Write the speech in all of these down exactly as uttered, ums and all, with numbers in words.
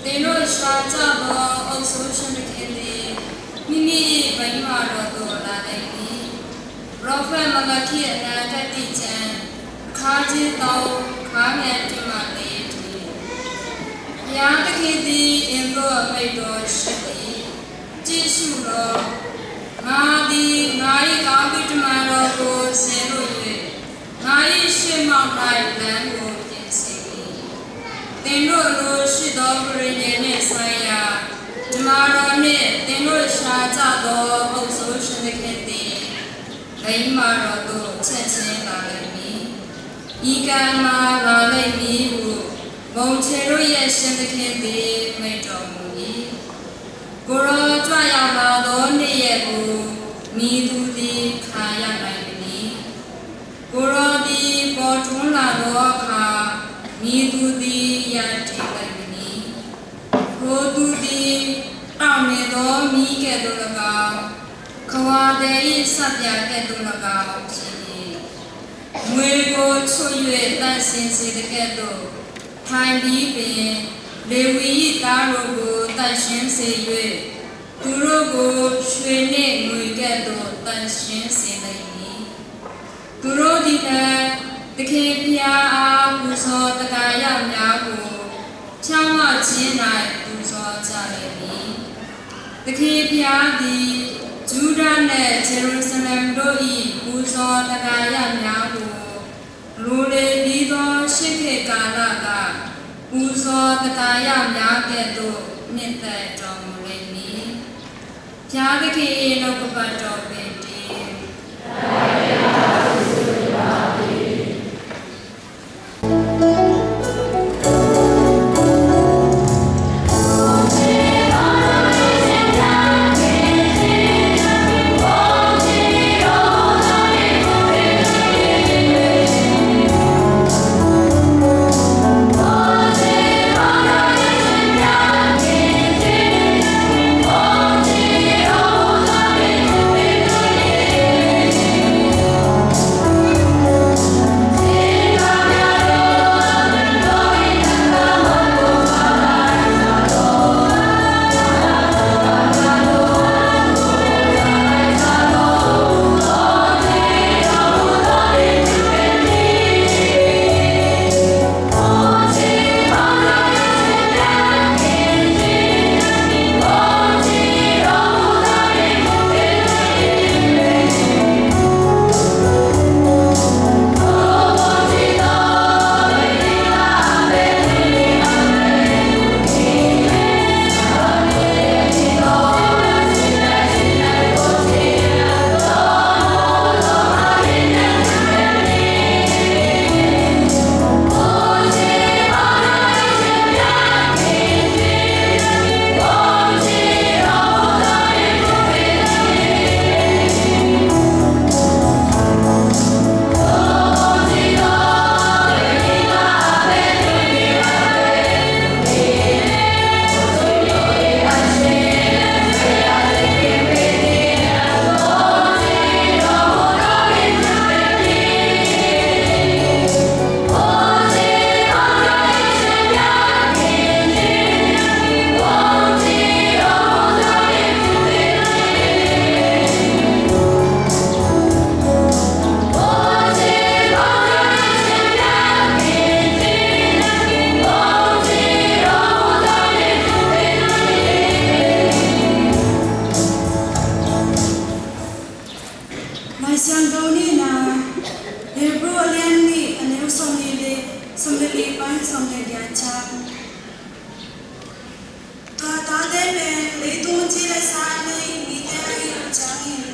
သင်တို့အရှာကြသော အုပ်စိုးခြင်းသခင်သည် မိမိ၏ ဗိမာန်တော်သို့ လာလိမ့်မည်။ ပရောဖက်မလၢခိအနံ ကတိကျမ်း အခန်းကြီးသုံး အခန်းငယ်တစ်မှ လေး တည်း။ ဘုရားသခင်သည် အင်သို့ အမိန့်တော်ရှိသည်။ ကြည့်ရှုလော့။ ငါသည် ငါ၏ကောင်းကင်တမန်တော်ကို စေလွှတ်၍ ငါ၏ရှေ့မှောက်၌ လမ်းကို ပြင်ဆင်မည်။ သင်တို့အလိုရှိသော ပဋိညာဉ်နှင့်ဆိုင်ရာ တမန်တော်နှင့် သင်တို့ရှာကြသော အုပ်စိုးခြင်းသခင်သည် ဗိမာန်တော်သို့ ချက်ခြင်းလာလိမ့်မည်။ ဤကံမှာ လာလိမ့်မည်ဟု မိူဝ်ႈခြေတို့ရဲ့ ရှင်သခင်သည် မိန့်တော်မူ၏။ ကိုယ်တော်ကြွရောက်လာသော နေ့ရက်ကို မည်သူသည် ခံရနိုင်သနည်း။ ကိုယ်တော်သည် ပေါ်ထွန်းလာသောအခါ မည်သူသည် ရပ်တည်နိုင်သနည်း။ ထိုသူသည် တောက်နေသော မီးကဲ့သို့၎င်း၊ ခဝါသည်၏ ဆပ်ပြာကဲ့သို့၎င်း ဖြစ်၏။ မြွေကို ချိုး၍ သန့်ရှင်းစေသကဲ့သို့ ထိုင်ပြီးပင် လေဝိ၏သားတို့ကို သန့်ရှင်းစေ၍ သူတို့ကို ရွှေနှင့်ငွေကဲ့သို့ သန့်ရှင်းစေလိမ့်မည်။ သူတို့သည်လည်း သခင်ဘုရားအား ပူဇော်သက္ကာယများကို ဖြန့်ဝေခြင်း၌ ပူဇော်ကြလိမ့်မည်။ သခင်ဘုရားသည် ယုဒနှင့် ယေရုရှလင်တို့၏ ပူဇော်သက္ကာယများကို လူလေပြီးသော ရှေးခေတ်ကာလက ပူဇော်သက္ကာယများကဲ့သို့ နှစ်သက်တော်မူလိမ့်မည်။ ဘုရားသခင်၏ နှုတ်ကပတ်တော်ပင်တည်း။ Laisiangtho nihna, Hebru a lian nih, a neu sawmnih le, sawmnih le li pan sawmnih le giat ciang. Tua tate pen leitung ci le sa a nei mite ahih ciangin,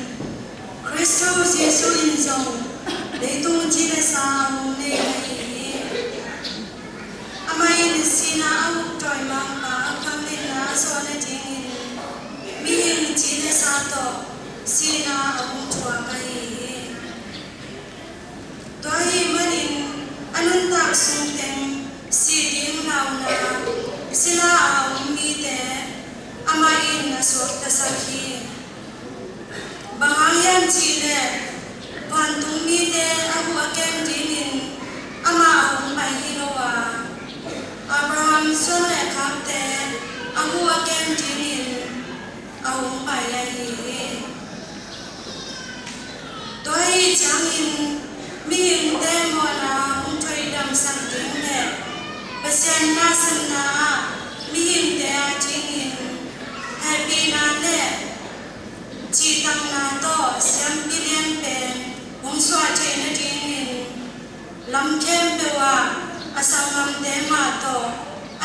Khristu Jesuh in zong leitung ci le sa a hong nei ahi hi. Amah in sihna a huk tawimangpa khang dinna a zawhna dingin mihing ci le sa tawh sihna a hong thuak ahi hi. Tua ahih manin a nuntak sung teng sih ding launa sila a om mite amah in a suaktasak hi. Bang hang hiam cih leh vantung mite a huh a kem dingin ama a hu a kem dingin a hong pai ahi hi. Tua ahih ciangin mihingte mawhna hong thuaidamsak ding le Pasian nasepna ah mihingte a dingin hehpihna le cihtakna tawh siampi lian pen hong suah theih nadingin lam khempeuh ah a sanggamte mah tawh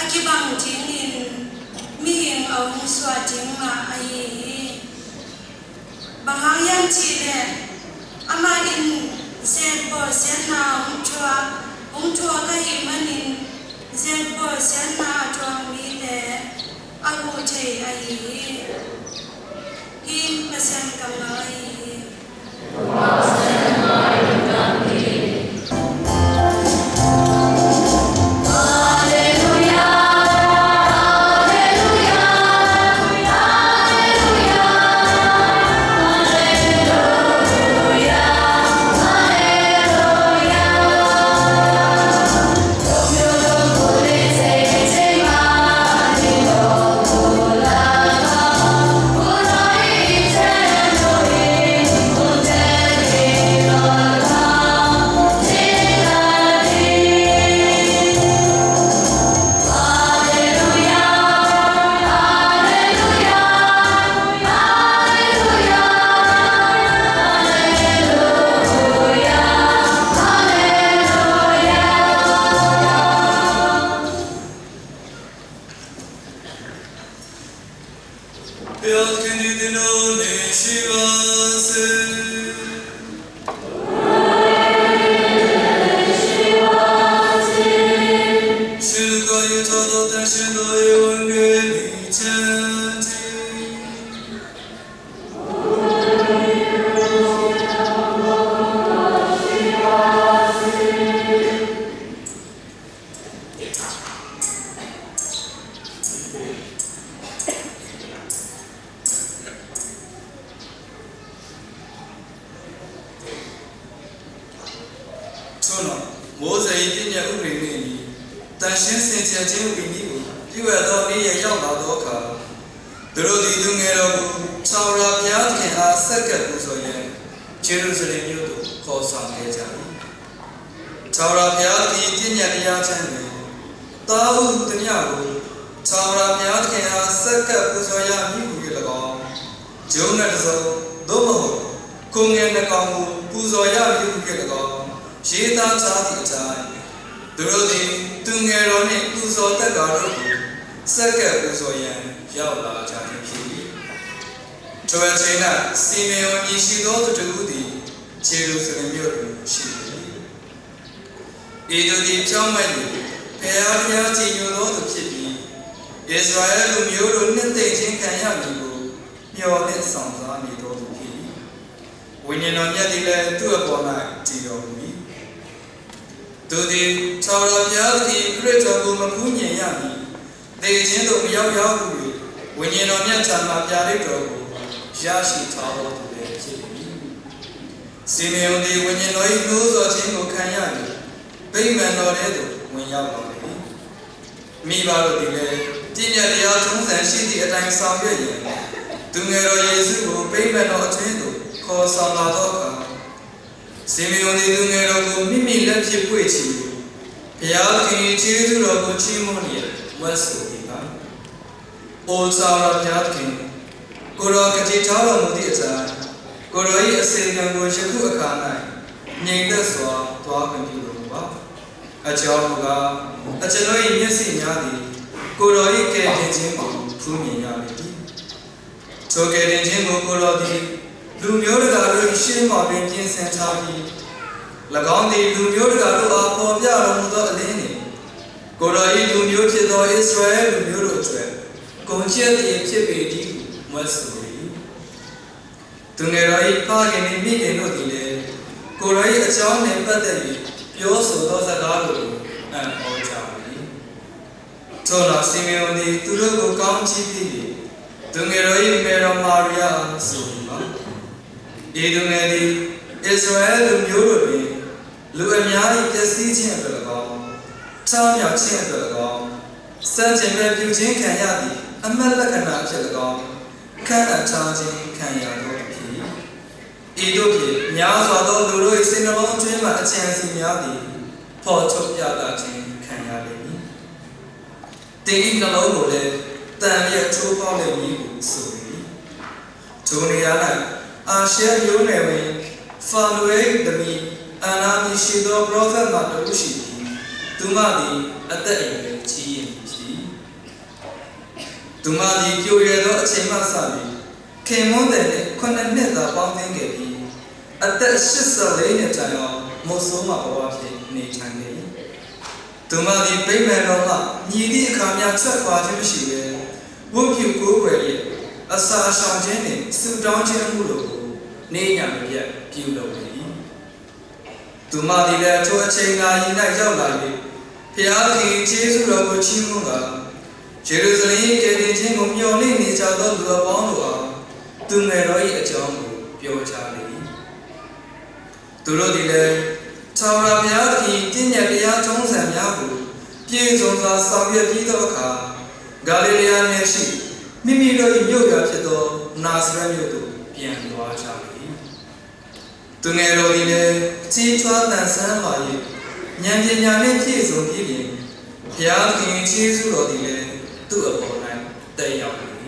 a kibang dingin mihing a hong suah ding mah ahi hi. Bang hang hiam cih leh amah in zet bawlsiatna hong thuak, hong thuak ahih manin zet bawlsiatna a thuak mite a huh thei ahi hi. Hih Pasian kammal ahi hi. Trono, Moses ii ပညတ်ဥပဒေနှင့်အညီ သန့်ရှင်းစင်ကြယ်ခြင်းဝိညာဉ်ကို ပြုအပ်သောနေ့ရက်ရောက်လာသောအခါ သူတို့သည်သူငယ်တော်ကို ထာဝရဘုရားသခင်အား ဆက်ကပ်ပူဇော်ရန် ယေရုရှလင်မြို့သို့ ခေါ်ဆောင်ခဲ့ကြ၏။ ထာဝရဘုရားသခင်၏ ပညတ်တရားထဲတွင် သားဦးဟူသမျှကို ထာဝရဘုရားသခင်အား ဆက်ကပ်ပူဇော်ရမည်ဟူ၍၎င်း၊ ယိုးနံတစ်စုံ၊ သို့မဟုတ် ခိုငယ်နှစ်ကောင်ကို ပူဇော်ရမည်ဟူ၍၎င်း ရေးသားထားသည့်အတိုင်း၊ သူတို့သည် သူငယ်တော်နှင့် ပူဇော်သက္ကာတို့ကို ဆက်ကပ်ပူဇော်ရန် ရောက်လာကြသည်ဖြစ်၏။ ထိုအချိန်၌ စီမံဢုန်အမည်ရှိသောသူတစ်ဦးသည် ယေရုရှလင်မြို့တွင်ရှိလေ၏။ ဤသူသည် ဖြောင့်မတ်၍ ဘုရားတရားကြည်ညိုသောသူဖြစ်ပြီး၊ အစ္စရာအဲလ်လူမျိုးတို့ နှစ်သိမ့်ခြင်းခံရမည်ကို မျှော်လင့်စောင့်စားနေသောသူဖြစ်၏။ ဝိညာဉ်တော်မြတ်သည်လည်း သူ့အပေါ်၌ တည်တော်မူ၏။ သူသည် ထာဝရဘုရားသခင် ခရစ်တော်ကို မဖူးမြင်ရမည် သေခြင်းသို့ မရောက်ရဟု၍ ဝိညာဉ်တော်မြတ်ထံမှ ဗျာဒိတ်တော်ကို ရရှိထားသောသူလည်း ဖြစ်လိမ့်မည်။ စီမံဢုန်သည် ဝိညာဉ်တော်၏ နှိုးဆော်ခြင်းကို ခံရ၍ ဗိမာန်တော်ထဲသို့ ဝင်ရောက်လာလေ၏။ မိဘတို့သည်လည်း ပညတ်တရားထုံးစံရှိသည့်အတိုင်း ဆောင်ရွက်၍ သူငယ်တော်ယေရှုကို ဗိမာန်တော်အတွင်းသို့ ခေါ်ဆောင်လာသောအခါ၊ စီမံဢုန်သည် သူငယ်တော်ကို မိမိလက်ဖြင့် ပွေ့ချီ၍ ဘုရားသခင်၏ ကျေးဇူးတော်ကို ချီးမွမ်းလျက် မြွက်ဆိုသည်ကား၊ အို ထာဝရဘုရားသခင်၊ ကိုယ်တော်ကတိထားတော်မူသည့်အတိုင်း၊ ကိုယ်တော်၏အစီအကံကို ယခုအခါ၌ ငြိမ်သက်စွာ သွားခွင့်ပြုတော်မူပါ။ အကြောင်းမူကား၊ အကျွန်ုပ်၏မျက်စိများသည် ကိုယ်တော်၏ကယ်တင်ခြင်းကို ဖူးမြင်ရပေ၏။ ထိုကယ်တင်ခြင်းကို ကိုယ်တော်သည် လူမျိုးတကာတို့၏ ရှေ့မှောက်တွင် ပြင်ဆင်ထားပြီး၊ ၎င်းသည် လူမျိုးတကာတို့အား ဖော်ပြတော်မူသော အလင်းနှင့်၊ ကိုယ်တော်၏လူမျိုးဖြစ်သော အစ္စရာအဲလ်လူမျိုးတို့အတွက် ဂုဏ်ကျက်သရေဖြစ်ပေတည်းဟု မြွက်ဆိုလေ၏။ သူငယ်တော်၏ ဖခင်နှင့်မိခင်တို့သည်လည်း ကိုယ်တော်၏အကြောင်းနှင့်ပတ်သက်၍ ပြောဆိုသောစကားတို့ကို အံ့ဩကြ၏။ ထို့နောက် စီမံဢုန်သည် သူတို့ကို ကောင်းချီးပေး၍ သူငယ်တော်၏ မက်တော်မာရိယအား ဆိုသည်မှာ၊ ဤသူငယ်သည် အစ္စရာအဲလ်လူမျိုးတို့တွင် လူအများ၏ ပျက်စီးခြင်းအတွက်၎င်း၊ ထမြောက်ခြင်းအတွက်၎င်း၊ ဆန့်ကျင်ဘက်ပြုခြင်းခံရသည့် အမှတ်လက္ခဏာအဖြစ်၎င်း ခန့်အပ်ထားခြင်းခံရသောသူဖြစ်၏။ ဤသို့ဖြင့် များစွာသောလူတို့၏စိတ်နှလုံးအတွင်းမှ အကြံအစည်များသည် ဖော်ထုတ်ပြသခြင်းခံရလိမ့်မည်။ သင်၏နှလုံးကိုလည်း သံလျက်ထိုးဖောက်လိမ့်မည်ဟုဆိုလေ၏။ ထိုနေရာ၌ အာရှဲမျိုးနွယ်ဝင် ဖာနွေသမီး အန္နာအမည်ရှိသော ပရောဖက်မတစ်ဦးရှိသည်။ သူမသည် အသက်အရွယ်ကြီးရင့်သည်ဖြစ်၏။ သူမသည် ပျိုရွယ်သောအချိန်မှစ၍ ခင်မွန်းသည်နှင့် ခုနစ်နှစ်သာ ပေါင်းသင်းခဲ့ပြီး အသက် ရှစ်ဆယ့်လေးနှစ်တိုင်အောင် မုတ်ဆိုးမဘဝဖြင့် နေထိုင်ခဲ့၏။ သူမသည် ဗိမာန်တော်မှ မည်သည့်အခါမျှ ထွက်ခွာခြင်းမရှိဘဲ ဝတ်ပြုကိုးကွယ်လျက် အစာရှောင်ခြင်းနှင့် ဆုတောင်းခြင်းအမှုတို့ကို နေ့ညမပြတ် ပြုလုပ်လေ၏။ သူမသည်လည်း ထိုအချိန်နာရီ၌ ရောက်လာ၍ ဘုရားသခင်၏ ကျေးဇူးတော်ကို ချီးမွမ်းကာ ယေရုရှလင်၏ ကယ်တင်ခြင်းကို မျှော်လင့်နေကြသော လူအပေါင်းတို့အား သူငယ်တော်၏အကြောင်းကို ပြောကြားလေ၏။ သူတို့သည်လည်း ထာဝရဘုရားသခင်၏ ပညတ်တရားထုံးစံများကို ပြည့်စုံစွာ ဆောင်ရွက်ပြီးသောအခါ၊ ဂါလိလဲအနယ်ရှိ မိမိတို့၏ မြို့ရွာဖြစ်သော နာဇရက်မြို့သို့ ပြန်သွားကြလေ၏။ သူငယ်တော်သည်လည်း ကြီးထွားသန်စွမ်းလာ၍ ဉာဏ်ပညာနှင့် ပြည့်စုံပြီးလျှင်၊ ဘုရားသခင်၏ ကျေးဇူးတော်သည်လည်း သူ့အပေါ်၌ သက်ရောက်လေ၏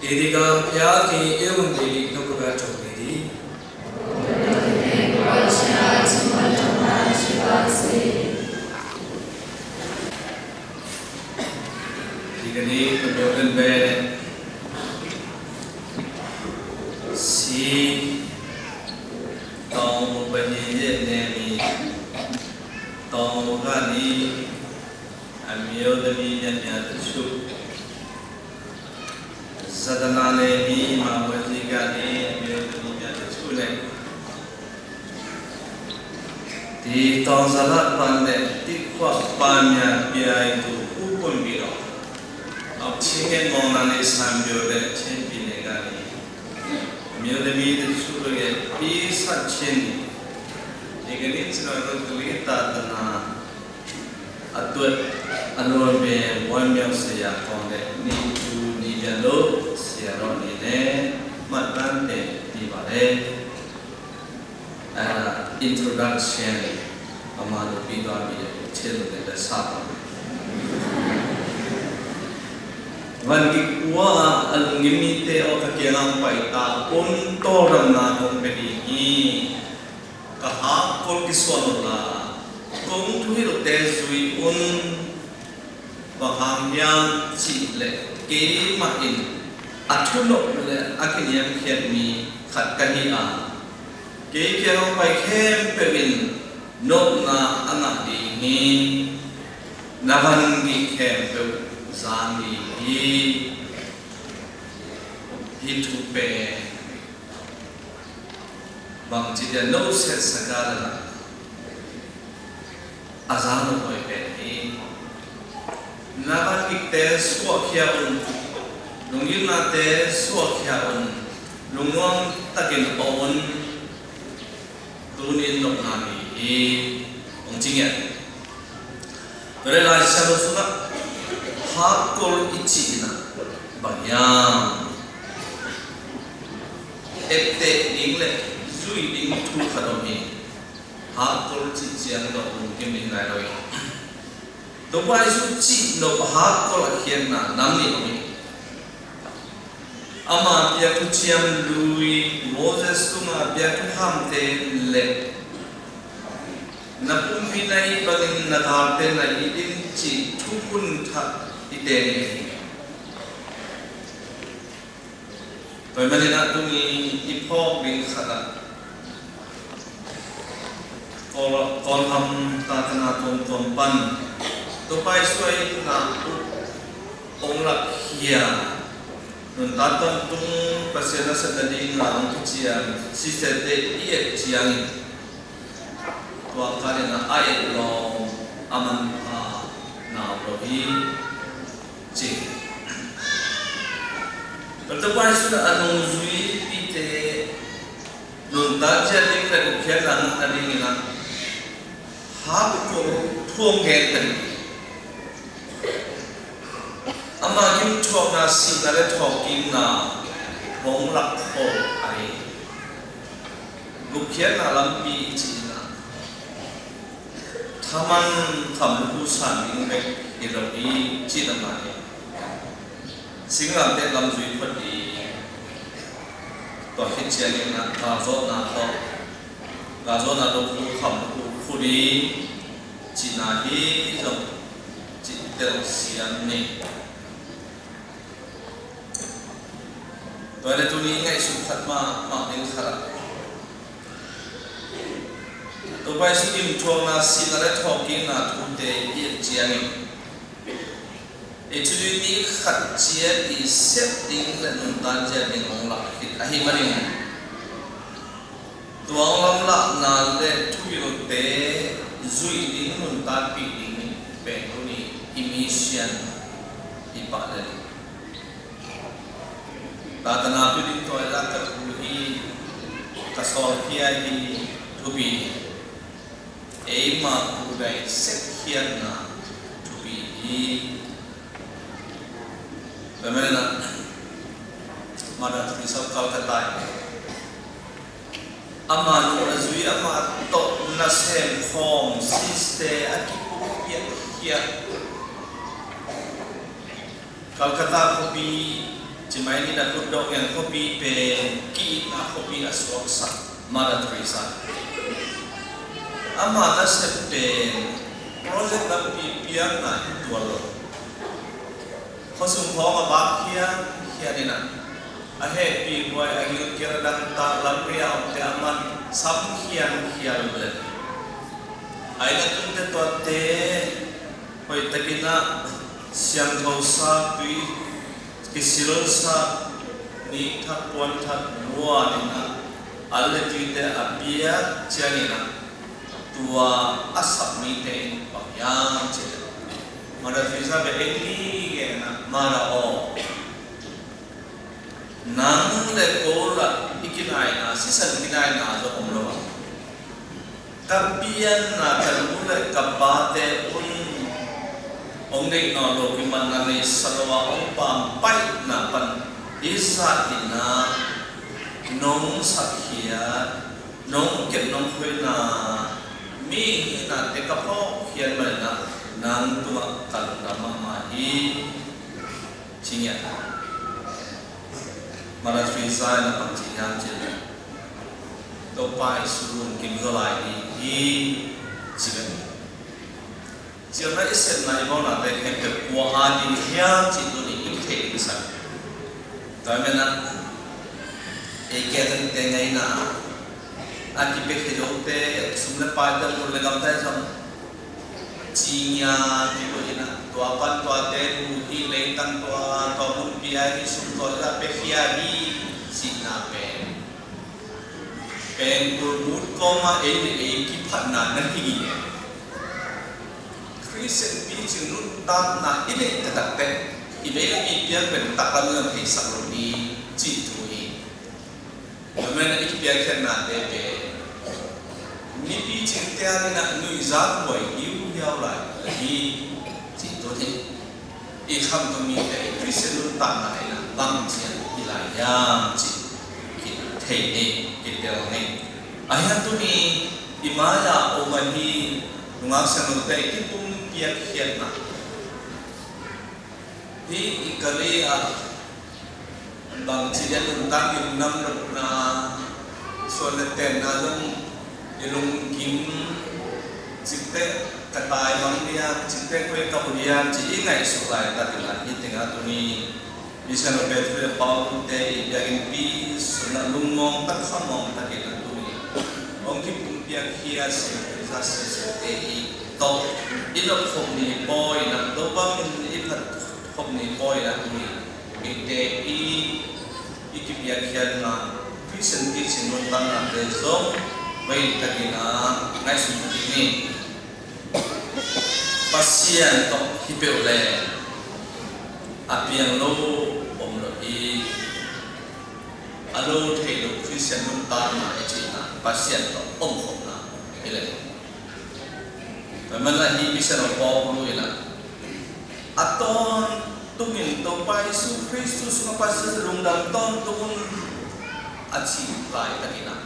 ။ ဧဒီကဘုရားသခင် ဧဝံဂေလိ နှုတ်ကပတ်တော်ပေတည်း။ ဒီကနေ့ မပြောခင်ပဲနဲ့ ဆီတောင်ပယင်းရဲ့နယ်မြေ တောင်ကနေ အမျိုးသမီးများများတချို့ ဇာတနာနယ်မြေမှာ ဝင်ကြီးကနေ အမျိုးသမီးများတချို့နဲ့ ဒီတောင်ဇာလပ်ပန်းနဲ့ သစ်ခွက်ပန်းများပြိုင်သူ ဥပွင့်ပြီးတော့ နောက်ချင်းကဲမောင်နှံလေး ဆံပြိုင်တဲ့ ချင်းပြည်နယ်ကနေ အမျိုးသမီးတချို့ရဲ့ ပေးဆပ်ခြင်းတွေ ဒီကနေ့ ကျွန်တော်တို့ ကလေးသာသနာ အတွက် အလွန်ပင်ဝမ်းမြောက်စရာကောင်းတဲ့ နေ့ထူးနေ့မြတ်လို့ ဆရာတော်အနေနဲ့ မှတ်တမ်းတင်မိပါတယ်။ အဲ့ဒါ introduction ဗမာလိုပြီးသွားပြီ ချစ်လို့လည်း စပါမယ်။ Van Gik Kua a lungkimte aw, ka kiangah hong pai ta un, tawldamna kong pia ding hi. Ka hakkol kisuan unla, kong thuhilhte zui un. Bang hang hiam cih leh keimah in a thunop le a kiniamkhiat mi khat ka hi a, kei kiang hong pai khempeuh in nopna a ngah ding hi. Na van gik khempeuh zang ding hi. Hih thu pen bangci dia no set saga lala a za no hoi pen hi. Na van gikte suahkhia un, lunggimnate suahkhia un, lungnuam takin aw un. Tuni in nopna ni hi. Hong ci ngiat. Tua leh Lai Siangtho sungah hakkol i cih in ah bang hiam? Etteh ding le zuih ding thu khat om hi. Hakkol cih ciang tawh lungkim ding nai lo hi. Topa Jesu cih nop hakkol a khiatna nam nih om hi. Ama piak thuciam lui, Moses tunga piak thukhamte le na pumpi na it bangin na galte na it in cih thukhun thak i teng hi. Tua ahih manin ah tuni i phawk ding khat ah Kawl, Kawlgam tatana tuamtuam pan Topa Jesu a itna uh hong lakkhia, nuntak tawntung Pasian nasepna dingin hong kiciam sisette i et ciangin tua khat in a et lawm a manpha na om lo hi, ci. Tua Topa Jesu in a nungzuipite nuntak ciat ding le gupkhiatna ngah nadingin ah hakkol thu hong gen pen hi. Suakna, sihna le thawhkikna hong lakkhol ahi. Gupkhiatna lampi i cihna thaman kham lukhu san ding bek hi lo hi cihna mah hi. Singlamteh lam zui phot ding, tua khit ciangin ah galzawhna tawh, galzawhna lukhu kham lukhu khu ding cihna hi zong cih telsiam ni. Tua le tuni ngaihsut khat mahmah ding khat ah, Topa Jesu gimthuakna, sihna le thawhkikna thute i et ciangin, i thuzui ni khat ciat i sep ding le nuntak ciat ding hong lak khit ahih manin, tua hong lamlahna le thugilte zuih ding, nuntakpih ding pen tuni i mission hi pah le ni. Tatana pi ding tua i lak ka thu hi, ka sawlkhia hi, thupi hi. Eima kudai sekkhiatna thupi hi. Tua manin ah Mother Teresa of Calcutta hi. Ama nu a zui, ama tawh nasem khawm, siste a kipuk khiatkhiat. Calcutta khuapi, ci mai ni, a khutdawh ngen khuapi pen ki-itna khuapi a suaksak Mother Teresa. Ama nasep pen project lampi piakna hi tuan lo. Khuasung khawng a bak khiatkhiat in ah, a hehpih buai, a gilkial, a dangtak lamria omte a man sam khiankhial le, a inn a tungte tuate hoihtakin ah siangthosak, tui kisilsak, nik thak puan thak luan in ah, al le tuite a piak ciangin ah, tua a sap mite in bang hiam cih leh, Mother Teresa bek en ni gen ah, Mother aw, nang le ko lah i kinaina, sisan kinaina zong om lo a, ka pianna, ka nu le ka pate un hong deih nawn lo, kimanna neisa lo a, hong pampaihna pan i zat in ah, nong sakkhiat, nong kep, nong khuina, mihihnate ka phawkkhiat manin ah, nang tungah ka lungdam mahmah hi, ci ngiat. Mother Teresa in a bang ci hiam cih leh, Topa Jesu lungkim zaw lai ding hi, ci ve. Ciamna i sepna, i bawnate khempeuh kua a ding hiam cih tuni i theih ding sa. Tua manin ah, ei Catholicte ngaihna, a kipia khia zote, sum le paite, mun le gamte zong ci ngiat hi lo in ah, tua pan tuate nu hi, leitang tua, tua mun pia hi, sum tua za pia khia hi, cihna pen pengkul mut kawmah ei le ei kiphatna na hi hi. Khristian picing nuntakna i neih taktak teh, i vei lam i piak pen taklam i lam theisak lo ding cih thu hi. Tua manin i piakkhiatnate pen mi picingte adingin ah nuihzak huai hiuhiau lai hi, cih thu hi. I khamtung mite i Khristian nuntakna in ah bang ciang hi lai hiam cih kithei ni, kitel ni. Ahi hang tuni i mai-ah om ahi nungak siangthote i kipumpiak khiatna hi. I kal i ah bangci dia nuntak in nam lukna, suan le tenna zong i lunggim, cikte ka tai mang diam, cikte koi ka bu diam, ci i ngaihsut laitak in ah, hih tengah tuni Misiangtho Petru le Paulu te i biakinnpi sungah lungmong tak, khamong takin ah tuni hong kipumpiak hi a, Siangtho Isak Singsengte i tawh i nopkhop ni pawi in ah, Topa min i phat khop ni pawi in ah tuni mite i, i kipiakkhiatna, Khristian picing nuntaknate zong hoih takin ah ngaihsun ding hi. Pasian tawh hi peuh leh a piang lo om lo hi. A lo thei lo Khristian nuntakna i cihna Pasian tawh omkhopna hi leh. Tua manin ah hih Misiangtho Paulu in ah a tawntung tungin Topa Jesu Khrist sungah Pasian lungdam tawntung un a cih laitakin ah,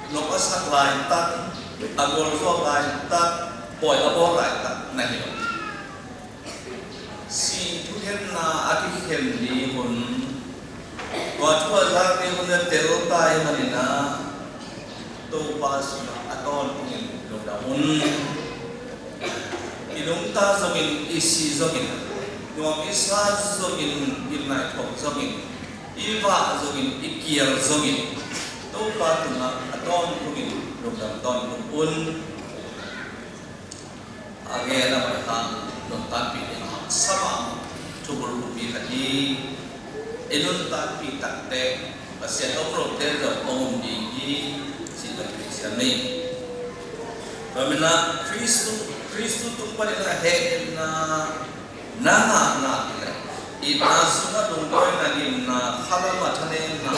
nop a sak laitak, a gualzo laitak, pawi a bawl laitak na hi lo. Si thuhenna a kikhen ding hun, tua thu a zak ding hun a tel ta ahih manin ah, Topa sungah a tawntungin lungdam un. I nungta zongin, i si zongin, nuam i sa zongin, i naithok zongin, i vah zongin, i kial zongin, Topa tungah a tawntungin lungdam tawntung un. A gen a mai hang nuntakpih ding a haksa mahmah thubul pumpi khat hi. I nuntakpih takte Pasian om lote zong hong um ding hi, cih lam kician ni. Tua manin ah Khristu, Khristu tung panin ah hehna na ngahngah leh itna sungah lunggulhna, gimna, khalam a thanemna,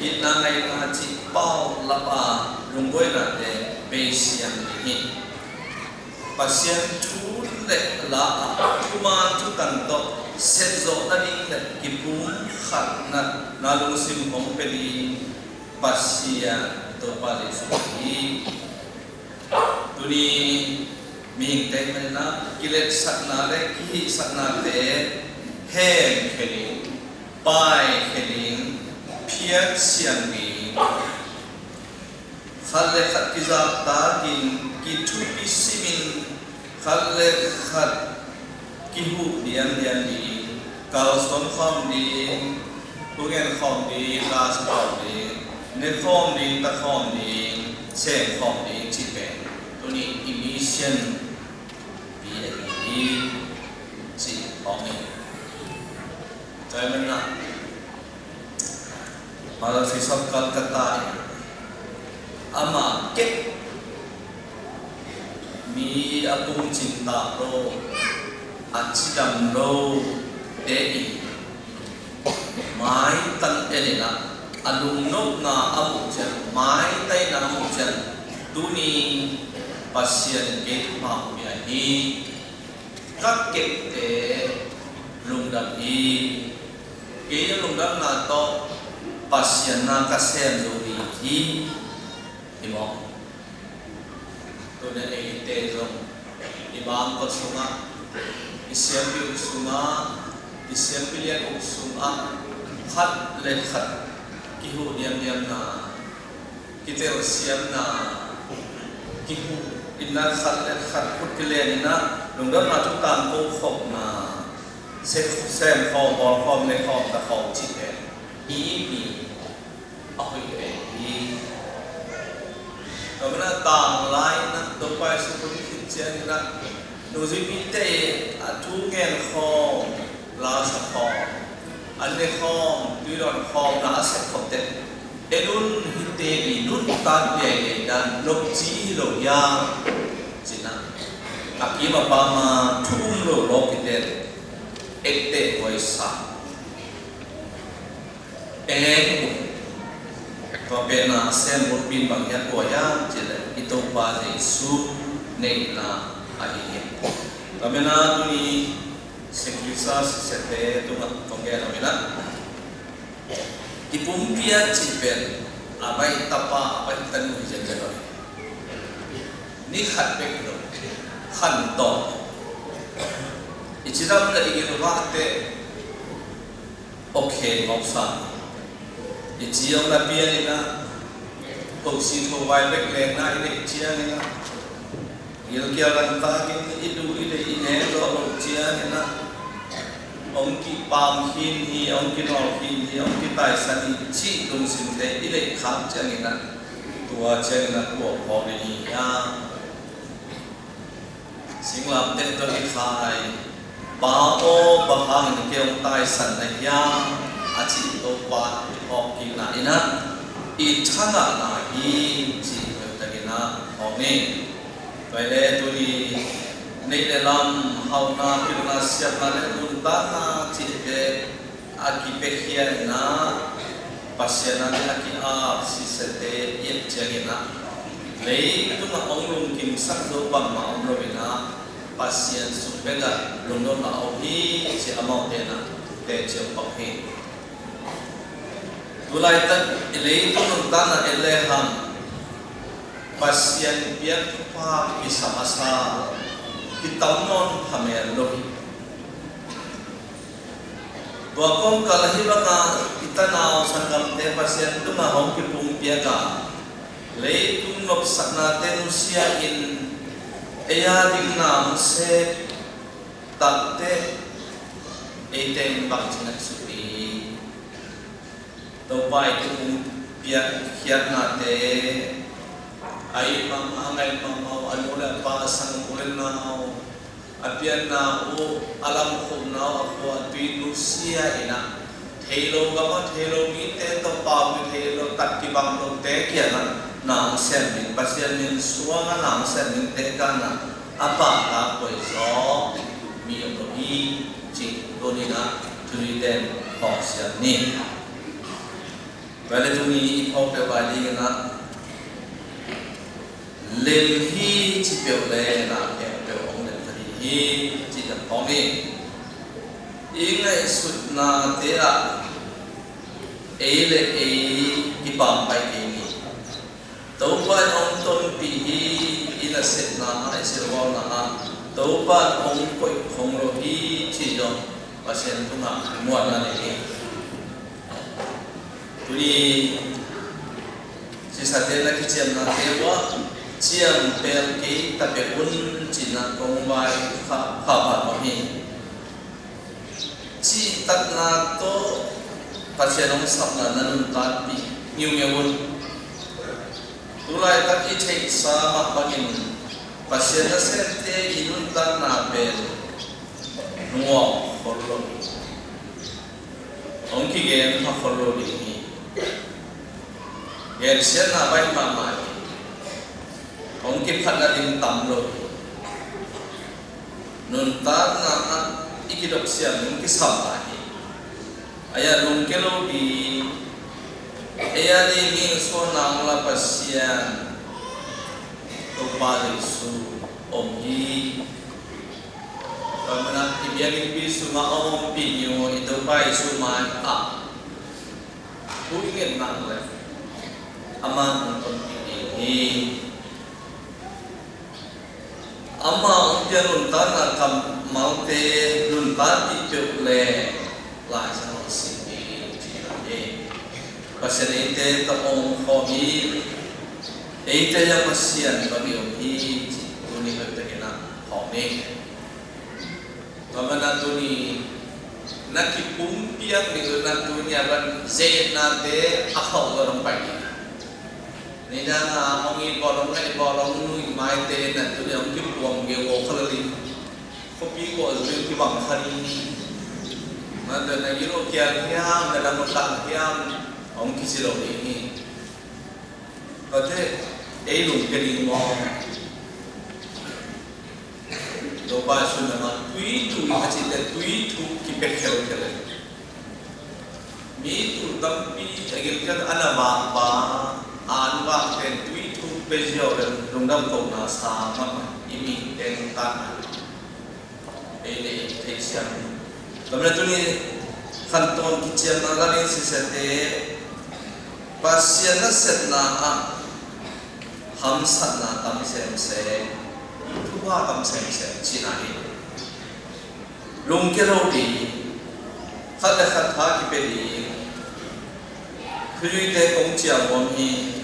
itna ngaihna cih paulap a lunggulhnate bei siang ding hi. Pasian thu le la ah thuman thutan tawh setzawh nading le kipumkhatna na lungsim hong pia ding Pasian Topa Jesu hi. Tuni mihingte manin ah kiletsakna le kihihsaknate hemkhia ding, paikhia ding, phiat siang ding, khat le khat kizahtak in, kithupi simin, khat le khat kihuh diamdiam ding, kalsuan khawm ding, thungen khawm ding, lasa khawm ding, ne khawm ding, ta khawm ding, sem khawm ding cih pen tuni i mission pi ahi hi, cih hong hi. Tua ahih manin ah Mother Teresa of Calcutta in amah kep mi a pungcing tak lo, a cidam lote in maitang en in ah, a lungnopna a muh ciang, maitaina a muh ciang, tuni Pasian in kei thupha hong pia hi. Ka kepte lungdam hi. Kei a lungdamna tawh Pasian na ka sem zo ding hi. Hi maw? Tuni eite zong i bangkua sungah, i siampi uk sungah, i siampi lian uk sungah khat le khat kihuh diamdiamna, kitelsiamna, kihuh inna, khat le khat khut kilen inna, lungdamna thu tangko khopna, se-, sem khawm, bawl khawm, ne khawm, ta khawm cihte i mi a hoih pen hi. Tua manin ah tanglai inna Topa Jesu hong khit ciangin ah nungzuipite a thu ngen khawm, lasa khawm, an ne khawm, tui dawn khawmna a sep khop teh, en un, hihte i nuntak liailiai dan nopci hi lo hiam, ci-in ah a kim a pam a thu um lo lawpite etteh huai sa. Eng uh, tua pen a sem bulpi in bang hiam, kua hiam cih leh i Topa Jesu neihna ahi hi. Tua manin ah tuni St. Teresa sisete tungah kong gen om in ah, i pumpi a cih pen a baih tapa, a baih tanu hi zen zen lo hi. Ni khat bek hi lo, khantoh. I cidam le i gilvahte awk khen ngawk sa. I ci hong na pian in ah, tho si tho vai bek lengna i neih ciangin ah, gilkial dangtakin i duh i deih i nek zawh loh ciangin ah, hong kipam khin hi, hong kinawl khin hi, hong kitaisan hi cih lungsimte i neih khak ciangin ah, tua ciangin ah kua phawk ding hi hiam? Singlamteh tawh i khai, Pa aw, bang hangin kei hong taisan na hiam, a cih Topa i phawkkikna in ah i thangahna hi, cih hoihtakin ah phawk ni. Tua hi leh tuni neih le lam, hauhna, pilna, siamna le nuntakna cihte a kipiakhia in ah, Pasian a ding a ki-ap sisete i et ciangin ah, leitungah hong lungkimsak zo bangmah om lo in ah, Pasian sung bekah lungnopna om hi ci amaute na teci om bang hi. Tulaitak i leitung nuntakna en lehang Pasian piak thupha kisa masa kitam nawn phamel lo hi. Tua kawmkal ahi banga i tanau sanggamte Pasian tungah hong kipumpiak a, leitung nopsaknate nusia in ei a ding na hong sep takte eite in bangci na suk hi. Topa i kipumpiakkhiatnate a it mahmah, a ngaih mahmah uh, a nu le a pa, a sanggam u le nau, a pianna uh, a lamkhopna uh, a khua a tui nusia in ah, thei lo gam ah thei lo mite tawh pau kithei lo, tat kibang lote kiangah na hong sem ding, Pasian min suangah na hong sem dingte kiangah a pahtak koi zaw mi om lo hi, cih tuni-in ah thu-in ten hong siam ni. Tua leh tuni i phawk peuh lai dingin ah, lem hi ci peuh leh na khempeuh hong lem ta ding hi, cih na phawk ni. I ngaihsutnate ah ei le ei kipampai kei ni. Topa in hong tonpih hi. I nasepna ah, i silbauna ah Topa in hong koih khong lo hi, cih zong Pasian tungah muanna nei hi. Tuni sisate'n na kiciamnate uah ciampel kei ta peuh un, ci-in ah kong vai kha, kha pah mah hi. Cihtakna tawh Pasian hong sapna na nuntakpih ngiungeu un. Tulaitak i theihsa mah bangin Pasian nasemte i nuntakna pen hong awk khol lo hi. Hong kigen kha khol lo ding hi. Gensiatna baih mahmah hi. Hong kiphatna ding tam lo hi. Nuntakna ah i kidop siam ding kisam lai hi. Ahi a, lungkia lo ding, ei a dingin suahna hong la Pasian Topa Jesu om hi. Tua manin i biakinnpi sungah hong ompih ni uh, i Topa Jesu mai ah thu i nget nak leh amah hong tonpih ding hi. Amah hong piak nuntakna kammalte nuntakpih peuh leh Lai Siangtho sim ding hi, ci hi. Pasian eite tawh hong om khawm hi. Eite ah Pasian tawh i om hi, ci tuni hoihtakin ah phawk ni. Tua manin tuni na kipumpiak ding uh, na tuni a pan zetnate a khauh zaw hong pai ding. Nidang a hong it bawl, hong ngaih bawl, hong nuih maite na tuni hong kipuang geu aw kha lo ding. Khuapi khuazui kibang kha ding. Manin na gil uh kiang hiam, na dam uh tang hiam, hong kici lo ding hi. Tua teh ei lungkia ding maw? Topa Jesu na mah tui tui a cihte tui thuk kipia khelkhel hi. Mi tul tampi a gilkial a na vak pa, a an vak pen tui thuk pia ziau leh lungdam kohna sa mahmah i mite nuntakna. Ei le ei theihsiam. Tua manin tuni khantawn kiciamna la ding sisate, Pasian nasepna ah hamsatna tam semsem, thupha tam semsem cihna hi. Lungkia lo ding, khat le khat tha kipia ding, thuzuite kong ciamnuam hi.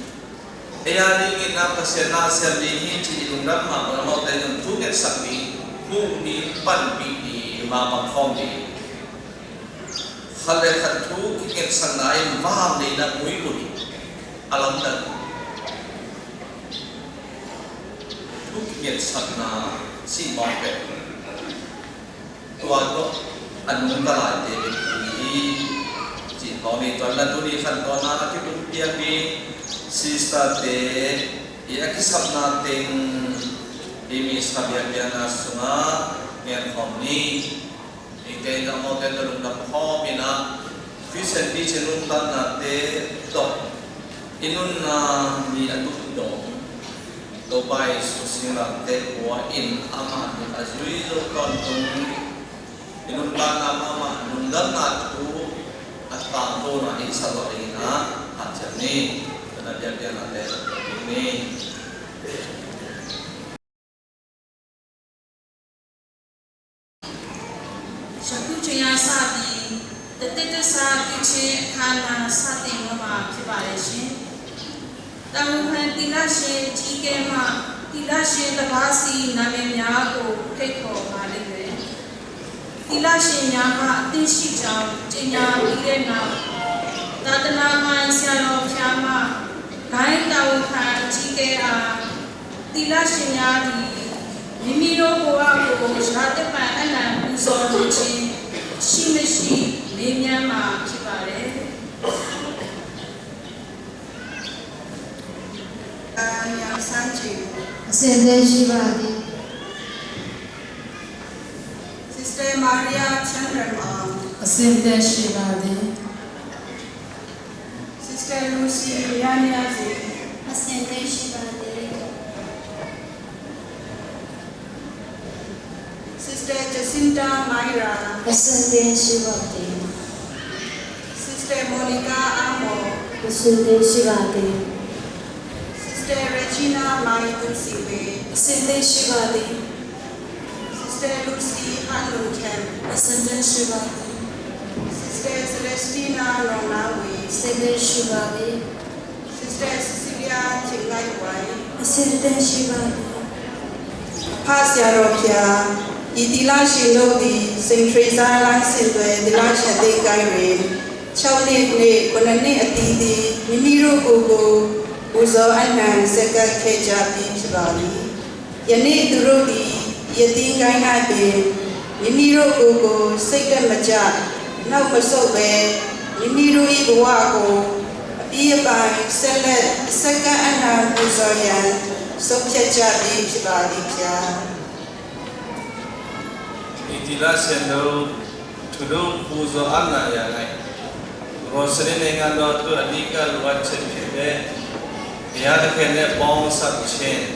Ei a dingin ah Pasian na sem ding hi ci-in lungdam mahmah amaute in thu ngetsak ding, puk ding, panpih ding, mapang khawm ding. Khat le khat thu kingetsakna in vang deihna muimun a lamdang. Thu kingetsakna cih mawk pen tua tawh a nungta laite bek hi, cih tawh ni. Tua manin tuni khantawn a kipumpiak ding sister-te i a kisapna teng i misa biakpiakna sungah ngen khawm ni. Eite in amaute tawh lungdam khawm in ah Christian teaching nuntaknate tawh i nunna ni a tuk dong Topa Jesu singlamteh kua in amah a zui zo tawntung i lungdamna mahmah, lungdamna thu a tangkona i salawh dingin a hanciam ni. Kana biakpiaknate ding ni. Shakhu chenya sa di, tate tasa kiche khana sa te mama kibare shin. တာဝန်ခံသီလရှင်အကြီးအကဲမှ သီလရှင်တစ်ပါးစီနာမည်များကိုဖိတ်ခေါ်ပါလိမ့်မယ်။ သီလရှင်များမှအသင့်ရှိကြောင်းကြေညာပြီးတဲ့နောက် သာသနာပိုင်ဆရာတော်ဖျားမှ ဂိုဏ်းတာဝန်ခံအကြီးအကဲအား သီလရှင်များသည် မိမိတို့ဘဝကို ရာသက်ပန်အနံႇပူဇော်လိုခြင်း ရှိမရှိမေးမြန်းမှာဖြစ်ပါတယ်။ အာ မြောင်ဆန်းကြည် အဆင်သင့်ရှိပါသည်။ Sister Maria ချမ်းရန်အောင် အဆင်သင့်ရှိပါသည်။ Sister Lucy ရန်ရစီ အဆင်သင့်ရှိပါသည်။ Sister Jacinta Myra အဆင်သင့်ရှိပါသည်။ Sister Monica Amo အဆင်သင့်ရှိပါသည်။ Sister Regina Mai Tunsiwe အဆင်သင့်ရှိပါသည်။ Sister Lucy Hanlon Chem အဆင်သင့်ရှိပါသည်။ Sister Celestina Nonnawe အဆင်သင့်ရှိပါသည်။ Sister Cecilia Chingngai Wai အဆင်သင့်ရှိပါသည်။ ဖဆရာတော်ဘုရား ဤသီလရှင်တို့သည် စိန့်ထရီဇာလမ်းဆင်သွယ်သီလရှင်သင်္ဃန်းတွင် ခြောက်နှစ်နှင့်ခုနစ်နှစ်အသီးသီး မိမိတို့ကိုယ်ကိုပူဇော်အနံၣ်ဆက်ကပ်ခဲ့ကြပြီးဖြစ်ပါသည်။ ယနေ့သူတို့သည် ယသင်္ဃန်းတွင် မိမိတို့ကိုယ်ကိုစိတ်ဓာတ်မကျ နောက်မဆုတ်ဘဲ မိမိတို့၏ဘဝကို အပြီးအပိုင်းဆက်လက်ဆက်ကပ်အနံၣ်ပူဇော်ရန် ဆုံးဖြတ်ကြပြီးဖြစ်ပါသည်ဖျား။ ဒီသီလရှင်တို့ သူတို့ပူဇော်အနံၣ်ရန် ကိုယ်တော်စနေနေ့ငါတော်အတွက်အဓိကလိုအပ်ချက်ဖြစ်တဲ့ ဘုရားသခင်နဲ့ပေါင်းစပ်ခြင်း၊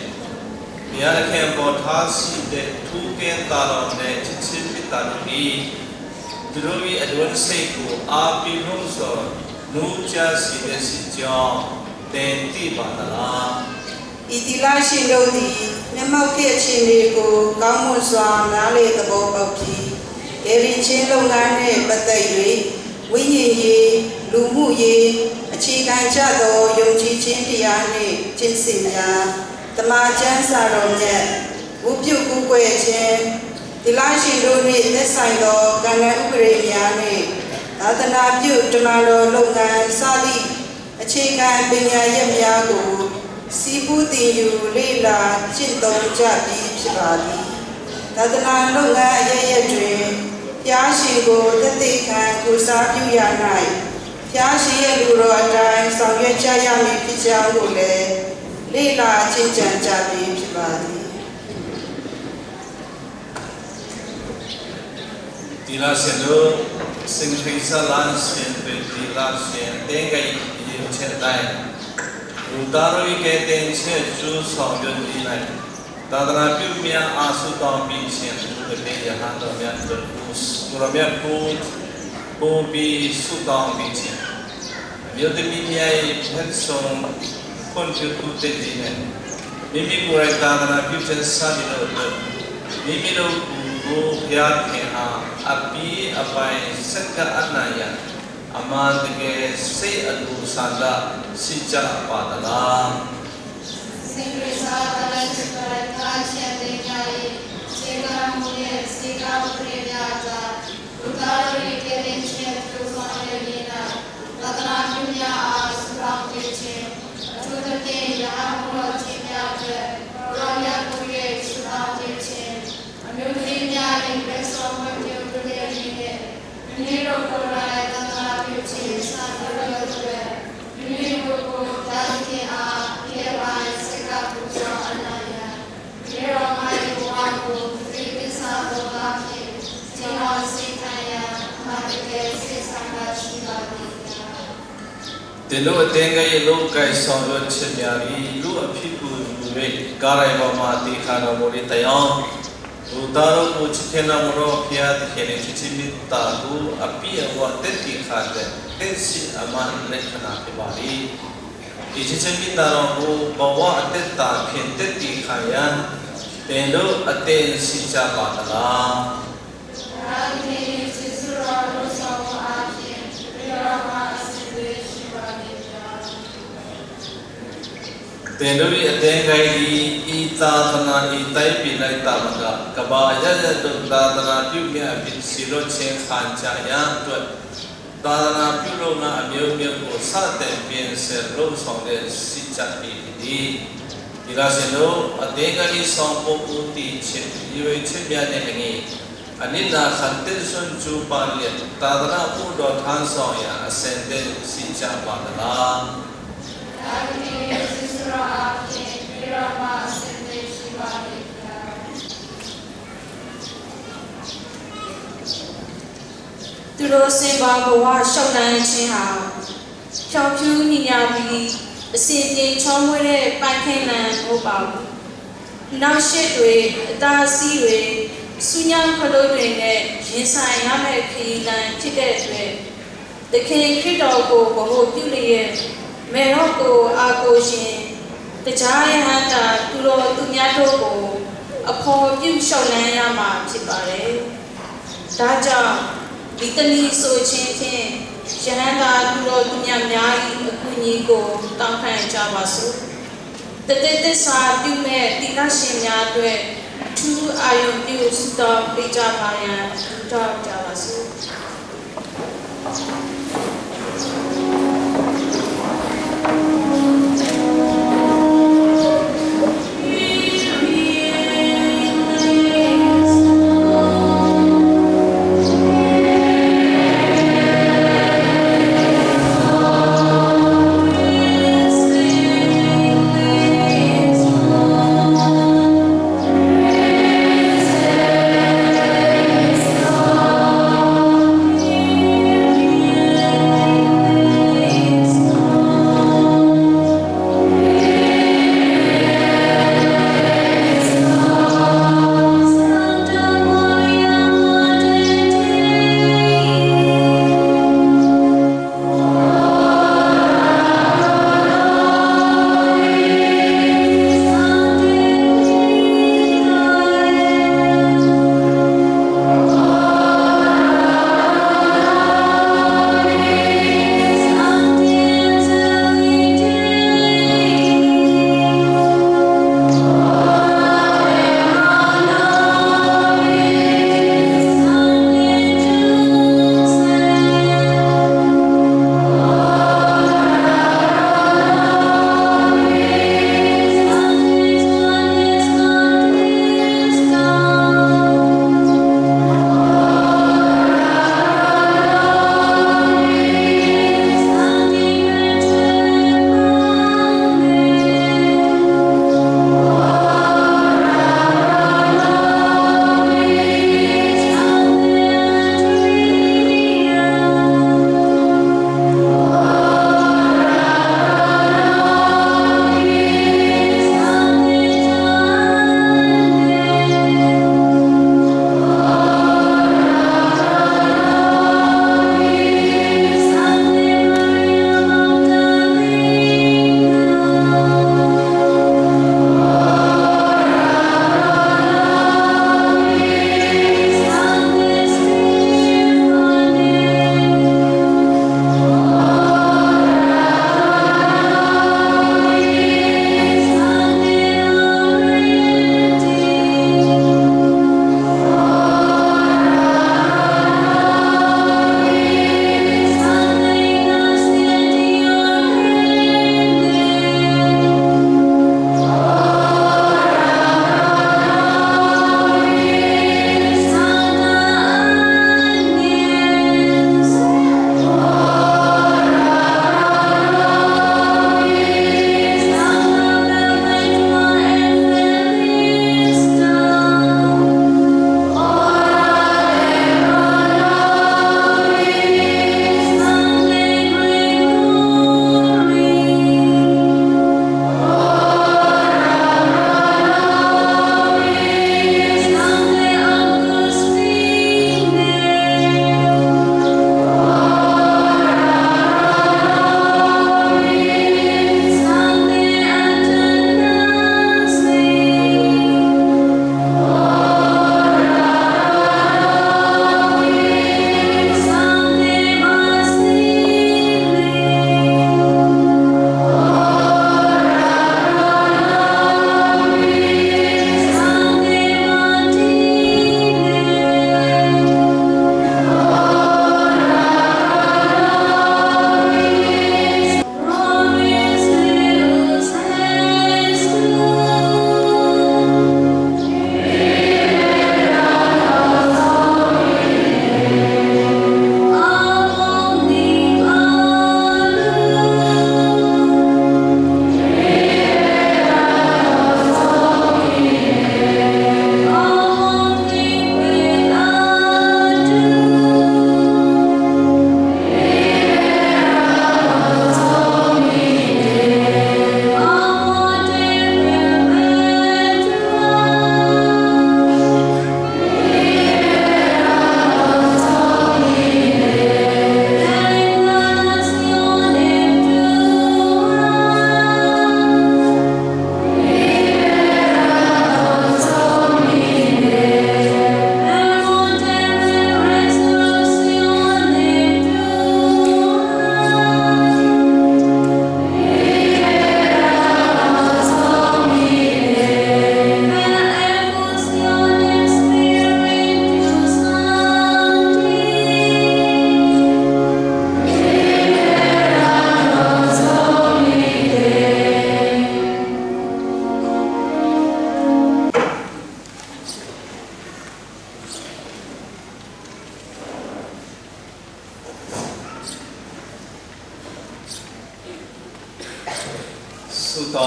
ဘုရားသခင်အပေါ်ထားရှိတဲ့ထူးကဲသာလွန်တဲ့ချစ်ခြင်းမေတ္တာတို့သည် သူတို့၏အတွင်းစိတ်ကိုအားပေးလှုံ့ဆော်နိုးကြားစေတဲ့စစ်ကြောင်းသင်သိပါသလား။ ဤသီလရှင်တို့သည်မျက်မှောက်ခေတ်အခြေအနေကိုကောင်းမွန်စွာနားလည်သဘောပေါက်ပြီး ကယ်တင်ခြင်းလုပ်ငန်းနှင့်ပတ်သက်၍ဝိညာဉ်ရေး၊ လူမှုရေး၊ အခြေခံကျသောယုံကြည်ခြင်းတရားနှင့်ကျင့်စဉ်များ၊ သမ္မာကျမ်းစာတော်မြတ်၊ ဝတ်ပြုကိုးကွယ်ခြင်း၊ သီလရှင်တို့နှင့်သက်ဆိုင်သောကဏ္ဍဥပဒေများနှင့်သာသနာပြုတမန်တော်လုပ်ငန်းစသည့် အခြေခံပညာရပ်များကိုဆည်းပူးသင်ယူလေ့လာကျင့်သုံးကြပြီးဖြစ်ပါသည်။ သာသနာလုပ်ငန်းအရပ်ရပ်တွင်ဘုရားရှင်ကိုသက်သေခံကိုယ်စားပြုရာ၌ဘုရားရှင်ရဲ့လူတော်အတိုင်းဆောင်ရွက်ကြရမည်ဖြစ်ကြောင်းကိုလည်းလေ့လာကျင့်ကြံကြပြီးဖြစ်ပါသည်။ သီလရှင်တို့ စိန့်ထရီဇာလမ်းဆင်သွယ်သီလရှင်သင်္ဃန်းအရေးအချက်အတိုင်း လူသားတို့၏ကယ်တင်ခြင်းအကျိုးဆောင်ရွက်နည်း၌သာသနာပြုများအားဆုတောင်းပေးခြင်း၊ အထူးသဖြင့်ရဟန်းတော်များအတွက်ကိုယ်တော်မြတ်ကိုပို့ပြီးဆုတောင်းပေးခြင်း၊ အမျိုးသမီးများ၏ဘက်ဆုံးခွင့်ပြုသူသစ်တွေနဲ့ မိမိကိုယ်တိုင်သာသနာပြုခြင်းစသည်တို့အတွက်မိမိတို့ကိုယ်ကိုဘုရားသခင်အားအပြီးအပိုင်းဆက်ကပ်အနံႣရန်အမှန်တကယ်စိတ်အလိုဆန္ဒရှိကြပါသလား။ စိန့်ထရီဇာလမ်းဆင်သွယ်သီလရှင်သင်္ဃန်းအရေး၊ အခြေခံမူရဲ့အခြေခံဥပဒေများအတိုင်း လူသားတို့၏ကယ်တင်ခြင်းအကျိုးဆောင်ရွက်နည်း၌သာသနာပြုများအားဆုတောင်းပေးခြင်း၊ အထူးသဖြင့်ရဟန်းမော်တော်ကြီးများအတွက်ကိုယ်တော်မြတ်ကိုယ်၍ဆုတောင်းပေးခြင်း၊ အမျိုးသမီးများ၏ဘက်ဆုံးခွင့်ပြုသူသစ်အနေနဲ့မိမိတို့ကိုယ်တိုင်သာသနာပြုခြင်းစသည်တို့အတွက်မိမိတို့ကိုယ်ကိုယ်ဘုရားသခင်အားအပြီးအပိုင်းဆက်ကပ်ပူဇော်အနံၣ်ရန် သင်တို့အသင်းကရဲ့လုပ်ကိုင်ဆောင်ရွက်ချက်များသည်လူအဖြစ်ကိုလူ Ui, karai bama ti kha na muri tayong. Uta ro mu chikhe na muro pia ti khe ni chichi mit ta tu api a wa te ti kha te te si ama le khana ki bari. Ichichen min daro hu bawa atet ta khen tet ti khayan tendo aten si cha ba tala. Tendo i aten gai di i ta tana i tai pi lai ta maka kaba ya ya dun ta tana piu mi a bin si lo chen khan cha ya tuat. သာသနာပြုလုပ်ငန်းအမျိုးမျိုးကို စတင်ပြင်ဆင်လုပ်ဆောင်တဲ့ စစ်တပ်ကြီးဖြစ်သည်။ ဒီလဆင်တို့ အသင်းကလေးဆောင်ပုဒ်ဦးတည်ချက်၊ ရည်ရွယ်ချက်များနှင့်အညီ အနစ်နာခံ တစ်စွန်းကြိုးပမ်းလျက် သာသနာ့ဘုတော်ထမ်းဆောင်ရန် အဆင်သင့်ရှိကြပါသလား။ ဒါကနေ့ စစ်စရာအဖြစ် ပြည်တော်မှာ အဆင်သင့်ရှိပါသည်ခင်ဗျာ။ သူတို့စင်ပါဘဝလျှောက်လှမ်းခြင်းဟာဖြောင့်ဖြူညီညာပြီးအဆင်ပြေချောမွေ့တဲ့ပန်းခင်းလမ်းမဟုတ်ပါဘူး။ နောက်ရှစ်တွေအသားအစီးတွေဆူညံခလုတ်တွေနဲ့ရင်ဆိုင်ရမယ့်ခရီးလမ်းဖြစ်တဲ့အတွက်သခင်ခရစ်တော်ကိုဗဟုပြုလျက်မဲတော်ကိုအားကိုးခြင်းတရားရဟန်းတန်သူတော်သူများတို့ကိုအဖော်ပြုလျှောက်လှမ်းရမှာဖြစ်ပါတယ်။ ဒါကြောင့်ဒီတနည်းဆိုခြင်းဖြင့်ယဟန်သာသူတော်သူများများ၏အကူအညီကိုတောင်းခံကြပါစို့။ တသက်သစ္စာပြုမဲ့သီလရှင်များအတွက်ထူးအာရုံပြုဆုတောင်းပေးကြပါရန်ထူးထောက်ကြပါစို့။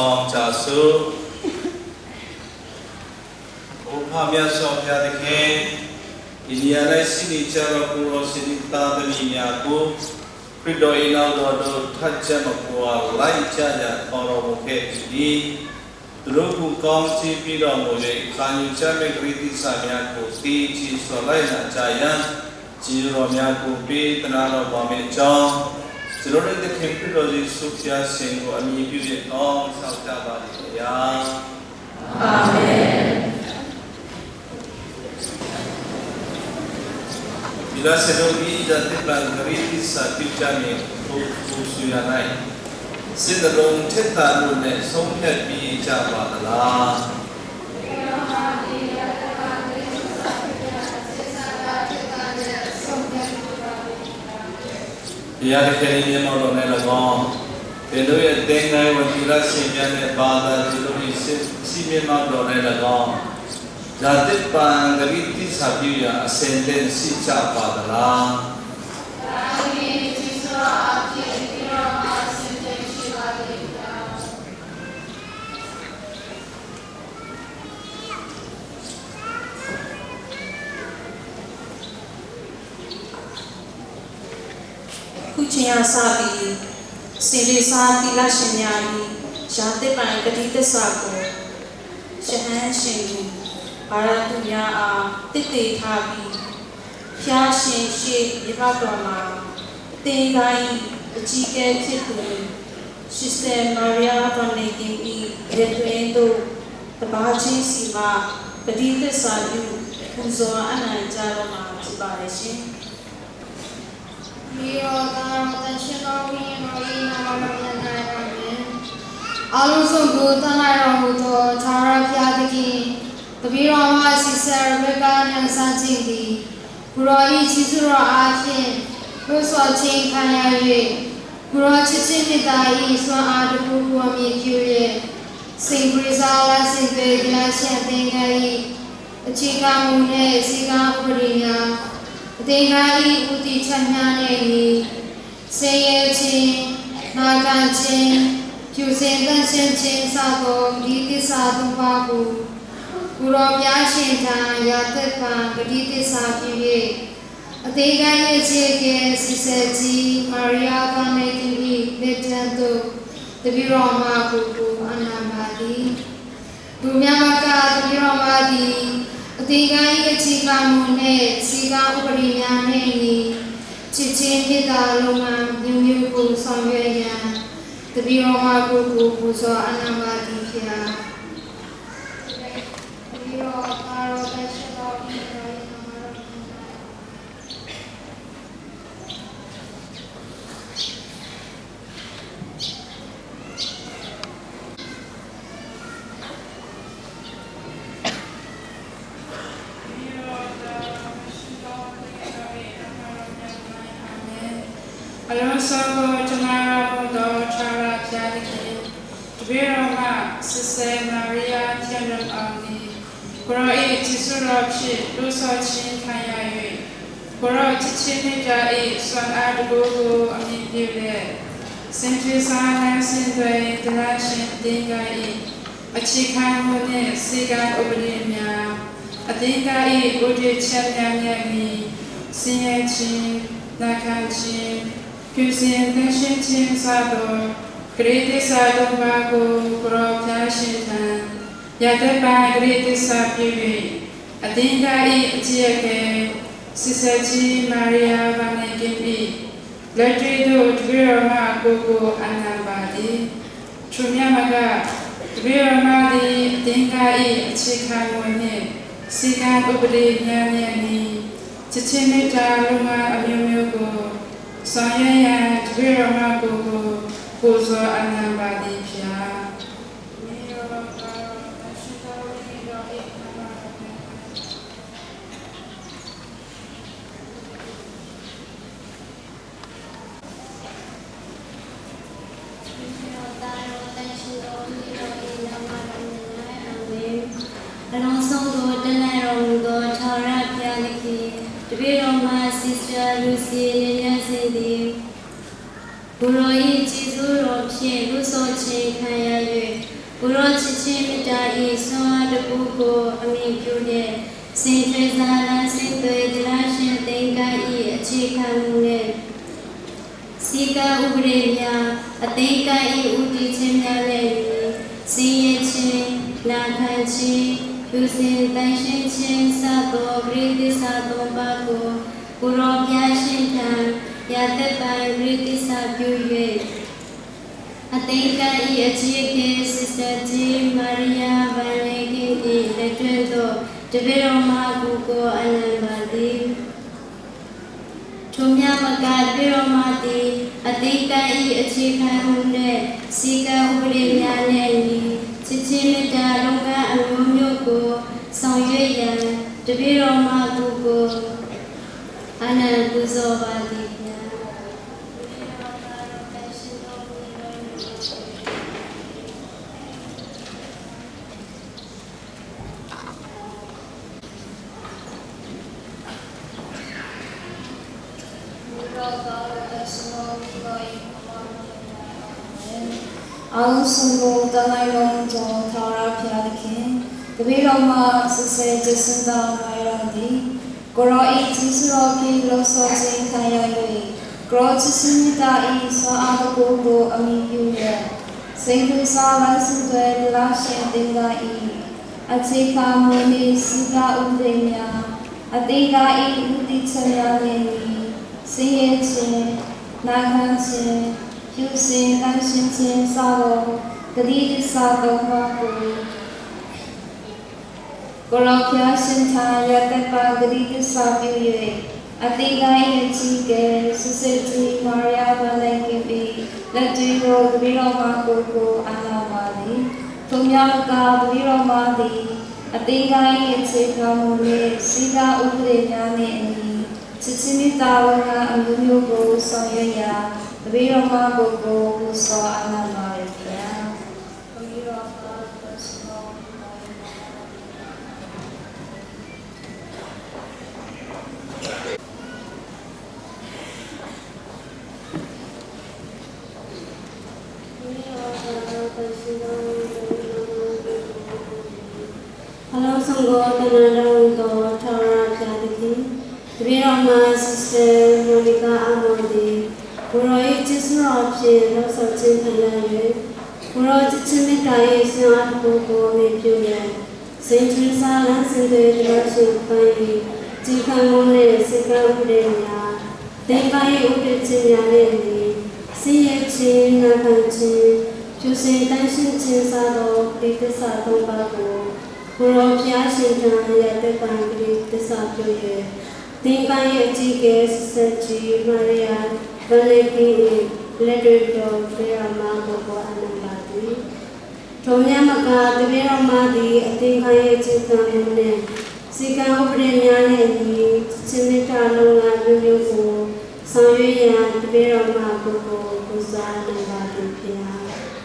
အောင်ကြစို့။ အို ဖခင်မြတ်စွာဘုရားသခင်၊ ဒီနေ့ အလယ်စီးနေကြတော့ ကိုယ်တော်စင်စစ်သားသမီးများကို ခရစ်တော်၏နောက်တော်သို့ ထတ်ချက်မကွာ လိုက်ကြရာ ခေါ်တော်မူခဲ့သည်။ သူတို့ကို ကောင်းချီးပေးတော်မူ၍ ခံယူကြမည့် ကတိသစ္စာများကို သေချေစွာ လိုက်နာကြရန် ကျေးဇူးတော်များကို ပေးသနားတော်မူမည့်အကြောင်း ကျွန်တော်တို့သခင်ခရစ်တော်ယေရှုဘုရားရှင်ကို အမည်ပြု၍ ကောင်းလျှောက်ကြပါသည် ဘုရား။ အာမင်။ ဒီလဆင်တို့သည် ရာသစ်ပန်ကတိသစ္စာပြုကြမည် အဆို၊ အဆို၊ အဆို၊ စိတ်နှလုံးထက်သန်မှုနှင့် ဆုံးဖြတ်ပြီးကြပါသလား။ ဘုရားသခင်ရဲ့ မျက်မှောက်တော်၌၎င်း၊ သင်တို့ရဲ့ သင်္ဃန်းဝတ်သီလရှင်များနှင့် ဘာသာသူတို့၏ စင်၊ စင်မျက်မှောက်တော်၌၎င်း၊ ရာသစ်ပန်ကတိသစ္စာပြုရန် အဆင်သင့်ရှိကြပါသလား။ အခုချိန်ကစပြီး စင်စစ်သားသီလရှင်များ၏ ရာသစ်ပန်ကတိသစ္စာကို ရဟန်းရှင်လူ ဘာသာသူများအား သစ်သေထားပြီး ဘုရားရှင်ရှေ့မျက်မှောက်တော်မှာ သင်္ဃန်း၏ အကြီးအကဲဖြစ်သူ Sister Maria Van Neken ၏ လက်တွင်းသို့ တပါးချင်းစီမှ ကတိသစ္စာပြု ပူဇော်အပ်နှံကြတော့မှာ ဖြစ်ပါတယ်ရှင်။ တပည့်တော်၊ သားတော်၊ သန့်ရှင်းသောဝိညာဉ်တော်၏ နာမတော်မြတ်၌၊ အာမင်။ အားလုံးစုံကို တတ်နိုင်တော်မူသော ထာဝရဘုရားသခင်၊ တပည့်တော်မ Sister Rebecca Nelson သည် ကိုယ်တော်၏ကျေးဇူးတော်အားဖြင့် လွတ်စော်ခြင်းခံရ၍ ကိုယ်တော်ချစ်ခြင်းမေတ္တာ၏ စွမ်းအားတစ်ခုခု အမည်ပြုလျက် စင်၊ ခရစ်စင်၊ လဆင်သွေး၊ သီလရှင်အသင်းခန်း၏ အခြေခံမူနှင့် စည်းကမ်းဥပဒေများ၊ အသင်းခန်း၏ ဦးတည်ချက်များနှင့်အညီ ဆင်းရဲခြင်း၊ နာခံခြင်း၊ ဖြူစင်သန့်ရှင်းခြင်းစသော ကတိသစ္စာသုံးပါးကို ကိုယ်တော်ဘုရားရှင်ထံ ရာသစ်ပန်ကတိသစ္စာပြု၍ အသင်းခန်း၏အကြီးအကဲ Sister Maria Van Neken ၏ လက်တွင်းသို့ တပည့်တော်မ ကိုယ်ကို အပ်နှံပါသည်။ ထိုမျှမက တပည့်တော်မသည် အသင်းခန်း၏အခြေခံမူနှင့် စည်းကမ်းဥပဒေများနှင့်အညီ ချစ်ခြင်းမေတ္တာလုပ်ငန်းမျိုးမျိုးကို ဆောင်ရွက်ရန် တပည့်တော်မ ကိုယ်ကို ပူဇော်အပ်နှံပါသည် ဖြစ်ပါသည်။ တပည့်တော်၊ သားတော်၊ သန့်ရှင်းသောဝိညာဉ်တော်၏ နာမတော်မြတ်၌။ အလုံးစုံကို တတ်နိုင်တော်မူသော ထာဝရဘုရားသခင်၊ တပည့်တော်မ Sister Maria Tianlun Aung သည် ကိုယ်တော်၏ကျေးဇူးတော်ဖြင့် လွတ်စော်ခြင်းခံရ၍ ကိုယ်တော်ချစ်ခြင်းမေတ္တာ၏ စွမ်းအားတစ်ခုခု အမည်ပြုလျက် စင်၊ ခရစ်စင်၊ လဆင်သွေး၊ သီလရှင်အသင်းခန်း၏ အခြေခံမူနှင့် စည်းကမ်းဥပဒေများ၊ အသင်းခန်း၏ ဦးတည်ချက်များနှင့်အညီ ဆင်းရဲခြင်း၊ နာခံခြင်း၊ ဖြူစင်သန့်ရှင်းခြင်းစသော ကတိသစ္စာသုံးပါးကို ကိုယ်တော်ဘုရားရှင်ထံ ရာသစ်ပန်ကတိသစ္စာပြု၍ အသင်းခန်း၏အကြီးအကဲ Sister Maria Van Neken ၏ လက်တွင်းသို့ တပည့်တော်မ ကိုယ်ကို အပ်နှံပါသည်။ ထိုမျှမက တပည့်တော်မသည် အသင်းခန်း၏အခြေခံမူနှင့် စည်းကမ်းဥပဒေများနှင့်အညီ ချစ်ခြင်းမေတ္တာလုပ်ငန်းအမျိုးမျိုးကို ဆောင်ရွက်ရန် တပည့်တော်မ ကိုယ်ကို ပူဇော်အပ်နှံပါသည် ဖြစ်ပါ။ အလုံးစုံကို တတ်နိုင်တော်မူသော ထာဝရဘုရားသခင်၊ တပည့်တော်မ Sister Lucy Nelson သည် ကိုယ်တော်၏ကျေးဇူးတော်ဖြင့် လွတ်စော်ခြင်းခံရ၍ ကိုယ်တော်ချစ်ခြင်းမေတ္တာ၏စွမ်းအားတစ်ခုကို အမည်ပြုလျက် စိန့်ထရစ်စာ လမ်းစဉ်သွယ် သီလရှင်အသင်းအခန်း၏ အခြေခံမူနဲ့ စည်းကမ်းဥပဒေများ၊ အသင်းအခန်း၏ ဦးတည်ချက်များနဲ့အညီ ဆင်းရဲခြင်း၊ နာခံခြင်း၊ ဖြူစင်သန့်ရှင်းခြင်းစသော ကတိသစ္စာသုံးပါးကို ကိုယ်တော်ဘုရားရှင်ထံ ရာသက်ပန်ကတိသစ္စာပြု၍ အသင်းအခန်း၏ အကြီးအကဲ Sister Jean Maria Van Eken ၏ လက်တွင်းသို့ တပည့်တော်မကိုယ်ကို အပ်နှံပါသည်။ ထိုမျှမက တပည့်တော်မသည် အသင်းအခန်း၏ အခြေခံမူနဲ့ စည်းကမ်းဥပဒေများနဲ့အညီ ချစ်ခြင်းမေတ္တာလုပ်ငန်းအမျိုးမျိုးကို ဆောင်ရွက်ရန် တပည့်တော်မကိုယ်ကို အပ်နှံပူဇော်ပါသည်။ အားလုံးစုံကို တတ်နိုင်တော်မူသော ထာဝရဘုရားသခင်၊ တပည့်တော်မ Sister Jacinta Maira သည် ကိုယ်တော်၏ကျေးဇူးတော်ဖြင့် လှုံ့ဆော်ခြင်းခံရ၍ ကိုယ်တော်ချစ်ခြင်းမေတ္တာ၏ စွမ်းအားတစ်ခုကို အမည်ပြုလျက် စိန့်ထရစ်စာ လမ်းစဉ်သွယ် သီလရှင်အသင်းအခန်း၏ အခြေခံမူနှင့် စည်းကမ်းဥပဒေများ၊ အသင်းအခန်း၏ ဦးတည်ချက်များနဲ့အညီ ဆင်းရဲခြင်း၊ နာခံခြင်း၊ ဖြူစင်သန့်ရှင်းခြင်းစသော ကတိသစ္စာသုံးပါးကို ကိုယ်တော်ဘုရားရှင်ထံ ရာသက်ပန်ကတိသစ္စာပြု၍ အသင်းအခန်း၏ အကြီးအကဲ Sister Jean Maria Van Eken ၏ လက်တွင်းသို့ တပည့်တော်မကိုယ်ကို အပ်နှံပါသည်။ ထိုမျှမက တပည့်တော်မသည် အသင်းအခန်း၏ အခြေခံမူနှင့် စည်းကမ်းဥပဒေများနှင့်အညီ ချစ်ခြင်းမေတ္တာလုပ်ငန်းအမျိုးမျိုးကို ဆောင်ရွက်ရန် တပည့်တော်မကိုယ်ကို ပူဇော်အပ်နှံပါသည်။ အားလုံးစုံကို တတ်နိုင်တော်မူသော ထာဝရဘုရားသခင်၊ တပည့်တော်မ Sister Monica Amon သည် ကိုယ်တော်၏ကျေးဇူးတော်ဖြင့် လှုံ့ဆော်ခြင်းခံရ၍ ကိုယ်တော်ချစ်ခြင်းမေတ္တာ၏ စွမ်းအားတစ်ခုကို အမည်ပြုလျက် စိန့်ထရစ်စာ လမ်းစဉ်သွယ် သီလရှင်အခန်း၏ အခြေခံမူနှင့် စည်းကမ်းဥပဒေများ၊ အသင်းအခန်း၏ ဦးတည်ချက်များနဲ့အညီ ဆင်းရဲခြင်း၊ နာခံခြင်း၊ ဖြူစင်သန့်ရှင်းခြင်းစသော ကတိသစ္စာသုံးပါးကို ကိုယ်တော်ဘုရားရှင်ထံ ရာသက်ပန်ကတိသစ္စာပြု၍ အသင်းအခန်း၏ အကြီးအကဲ Sister Jean Maria Van Eken ၏ လက်တွင်းသို့ တပည့်တော်မကိုယ်ကို အပ်နှံပါသည်။ ထိုမျှမက တပည့်တော်မသည် အသင်းအခန်း၏ အခြေခံမူနှင့် စည်းကမ်းဥပဒေများနှင့်အညီ ချစ်ခြင်းမေတ္တာလုပ်ငန်းအမျိုးမျိုးကို ဆောင်ရွက်ရန် တပည့်တော်မကိုယ်ကို ပူဇော်အပ်နှံပါသည် ဖြစ်ပါသည်။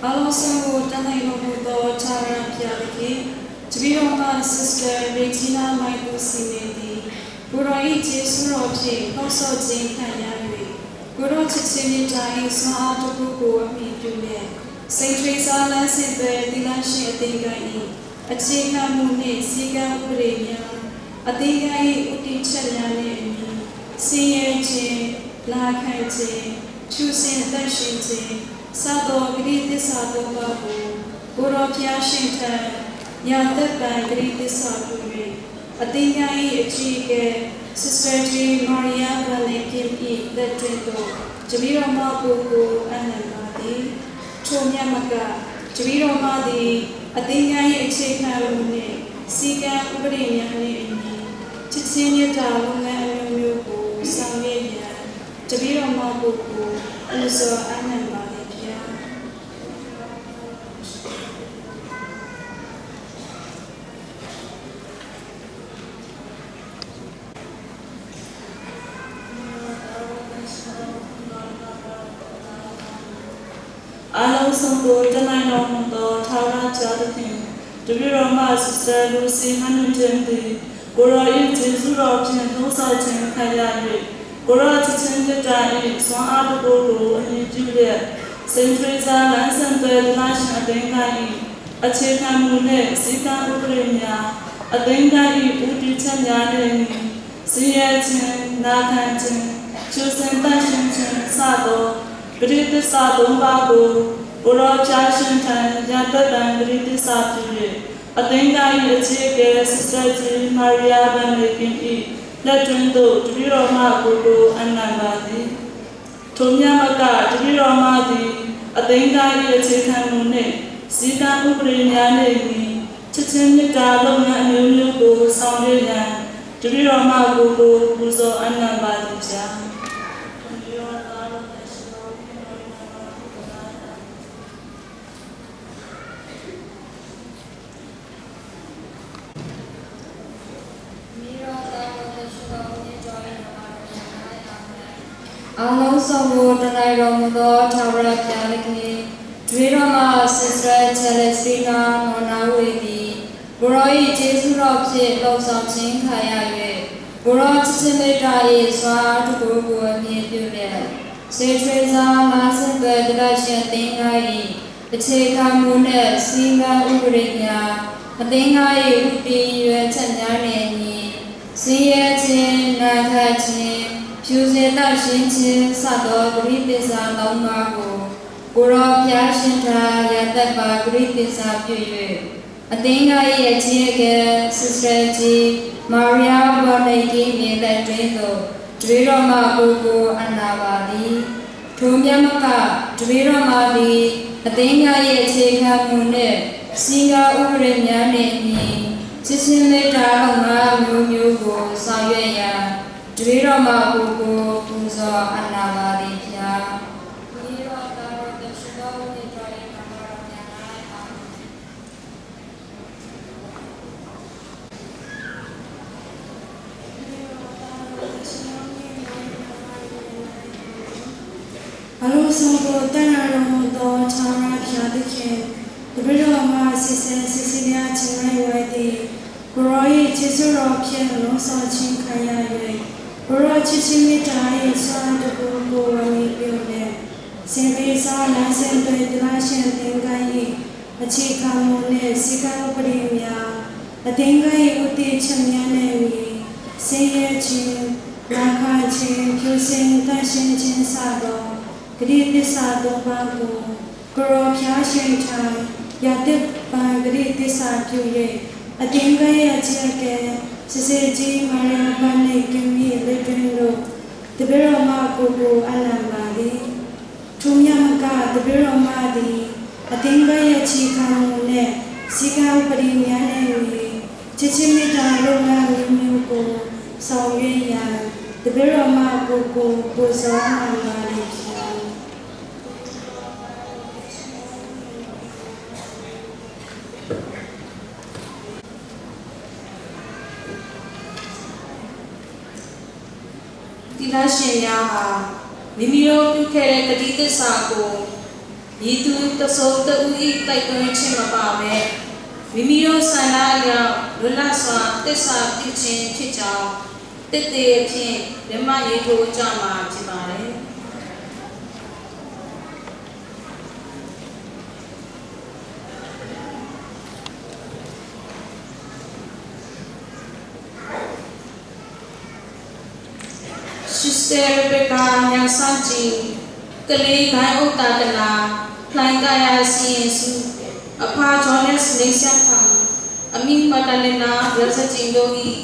အားလုံးစုံကို တတ်နိုင်တော်မူသော ထာဝရဘုရားသခင်၊ တပည့်တော်မ Sister Regina Michael Simon သည် ကိုယ်တော်၏ကျေးဇူးတော်ဖြင့် လှုံ့ဆော်ခြင်းခံရ၍ ကိုယ်တော်ချစ်ခြင်းမေတ္တာ၏ စွမ်းအားတစ်ခုကို အမည်ပြုလျက် စိန့်ထရစ်စာ လမ်းစဉ်သွယ် သီလရှင်အသင်းအခန်း၏ အခြေခံမူနှင့် စည်းကမ်းဥပဒေများ၊ အသင်းအခန်း၏ ဦးတည်ချက်များနှင့်အညီ ဆင်းရဲခြင်း၊ နာခံခြင်း၊ ဖြူစင်သန့်ရှင်းခြင်းစသော ကတိသစ္စာသုံးပါးကို ကိုယ်တော်ဘုရားရှင်ထံ ရာသက်ပန်ကတိသစ္စာပြု၍ အသင်းအခန်း၏ အကြီးအကဲ Sister Jean Maria Van Eken ၏ လက်တွင်းသို့ တပည့်တော်မကိုယ်ကို အပ်နှံပါသည်။ ထိုမျှမက တပည့်တော်မသည် အသင်းအခန်း၏ အခြေခံမူနှင့် စည်းကမ်းဥပဒေများနှင့်အညီ ချစ်ခြင်းမေတ္တာလုပ်ငန်းအမျိုးမျိုးကို ဆောင်ရွက်ရန် တပည့်တော်မကိုယ်ကို ပူဇော်အပ်နှံပါသည် ဖြစ်ပါသည်။ အားလုံး ဆုံးကို တတ်နိုင်တော်မူသော ထာဝရဘုရားသခင်၊ တပည့်တော်မ Sister Lucy Hamilton သည် ကိုယ်တော်၏ကျေးဇူးတော်ဖြင့် နှိုးဆော်ခြင်းခံရ၍ ကိုယ်တော်ချစ်ခြင်းမေတ္တာ၏ စွမ်းအားတကူကို အမည်ပြုလျက် Saint Teresa လမ်းစဉ်သွဲသနာရှင်အသင်းက၏ အခြေခံမူနှင့် စည်းကမ်းဥပဒေများ၊ အသင်းက၏ ဦးတည်ချက်များနှင့်အညီ ဆင်းရဲခြင်း၊ နာခံခြင်း၊ ဖြူစင်သန့်ရှင်းခြင်း စသော ကတိသစ္စာသုံးပါးကို ကိုယ်တော်ဘုရားရှင်ထံ ရာသက်ပန်ကတိသစ္စာပြု၍ အသင်းက၏ အကြီးအကဲ Sister Jean Maria Van Lijken ၏ လက်တွင်းသို့ တပည့်တော်မကိုယ်ကို အပ်နှံပါသည်။ ထိုမျှမက တပည့်တော်မသည် အသင်းက၏ အခြေခံမူနှင့် စည်းကမ်းဥပဒေများနှင့်အညီ ချစ်ခြင်းမေတ္တာလုပ်ငန်းအမျိုးမျိုးကို ဆောင်ရွက်ရန် တပည့်တော်မကိုယ်ကို ပူဇော်အပ်နှံပါသည်ဖြစ်။ အားလုံးစုံကို တတ်နိုင်တော်မူသော ထာဝရဘုရားသခင်၊ တပည့်တော်မ Sister Celestina မော်နာဝေသည် ကိုယ်တော်၏ကျေးဇူးတော်ဖြင့် လှူဆောင်ခြင်းခံရ၍ ကိုယ်တော်ချစ်ခြင်းမေတ္တာ၏ စွမ်းအားတကူကို အမည်ပြုလျက် Saint Teresa လမ်းစဉ်သွဲသနာရှင်အသင်းက၏ အခြေခံမူနှင့် စည်းကမ်းဥပဒေများ၊ အသင်းက၏ ဦးတည်ရည်ရွယ်ချက်များနှင့်အညီ ဆင်းရဲခြင်း၊ နာခံခြင်း၊ ဖြူစင်သန့်ရှင်းခြင်း စသော ကတိသစ္စာသုံးပါးကို ကိုယ်တော်ဘုရားရှင်ထံ ရာသက်ပန်ကတိသစ္စာပြု၍ အသင်းက၏ အကြီးအကဲ Sister Jean Maria Van Lijken ၏ လက်တွင်းသို့ တပည့်တော်မကိုယ်ကို အပ်နှံပါသည်။ ထိုမျှမက တပည့်တော်မသည် အသင်းက၏ အခြေခံမူနှင့် စည်းကမ်းဥပဒေများနှင့်အညီ ချစ်ခြင်းမေတ္တာလုပ်ငန်းအမျိုးမျိုးကို ဆောင်ရွက်ရန် တပည့်တော်မကိုယ်ကို ပူဇော်အပ်နှံပါသည်ဖျား။ အလုံးစုံကို တတ်နိုင်တော်မူသော ထာဝရဘုရားသခင်၊ တပည့်တော်မ Sister Cecilia Chinmay White သည် ကိုယ်တော်၏ကျေးဇူးတော်ဖြင့် လှူဆောင်ခြင်းခံရ၍ ကိုယ်တော်ချစ်ခြင်းမေတ္တာ၏ စွမ်းအားတကူကို အမည်ပြုလျက် Saint Teresa လမ်းစဉ်သွဲသနာရှင်အသင်းက၏ အခြေခံမူနှင့် စည်းကမ်းဥပဒေများ၊ အသင်းက၏ ဦးတည်ချက်များနှင့်အညီ ဆင်းရဲခြင်း၊ နာခံခြင်း၊ ဖြူစင်သန့်ရှင်းခြင်း စသော ကတိသစ္စာသုံးပါးကို ကိုယ်တော်ဘုရားရှင်ထံ ရာသက်ပန်ကတိသစ္စာပြု၍ အသင်းက၏ အကြီးအကဲ Sister Jean Maria Van Lijken ၏ လက်တွင်းသို့ တပည့်တော်မကိုယ်ကို အပ်နှံပါသည်။ ထိုမျှမက တပည့်တော်မသည် အသင်းက၏ အခြေခံမူနှင့် စည်းကမ်းဥပဒေများနှင့်အညီ ချစ်ခြင်းမေတ္တာလုပ်ငန်းအမျိုးမျိုးကို ဆောင်ရွက်ရန် တပည့်တော်မကိုယ်ကို ပူဇော်အပ်နှံပါသည်ဖြစ်။ သီလရှင်များဟာ မိမိတို့ပြုခဲ့တဲ့ ကတိသစ္စာကို မည်သူတစုံတဦး၏ တိုက်တွန်းခြင်းမပါဘဲ မိမိတို့ဆန္ဒအလျောက် လွတ်လပ်စွာ သစ္စာပြုခြင်းဖြစ်ကြောင်း သက်သေအဖြစ် လက်မှတ်ရေးထိုးကြမှာ ဖြစ်ပါတယ်။ Sister Rebecca ညောင်စန်းကြည်၊ ကလေးဂိုဏ်းအုပ်သာသနာ၊ လှိုင်သာယာစီရင်စု၊ အဖ Jonas လိင်ဆက်ခံ၊ အမိ Magdalena ရာဇကြည်တို့၏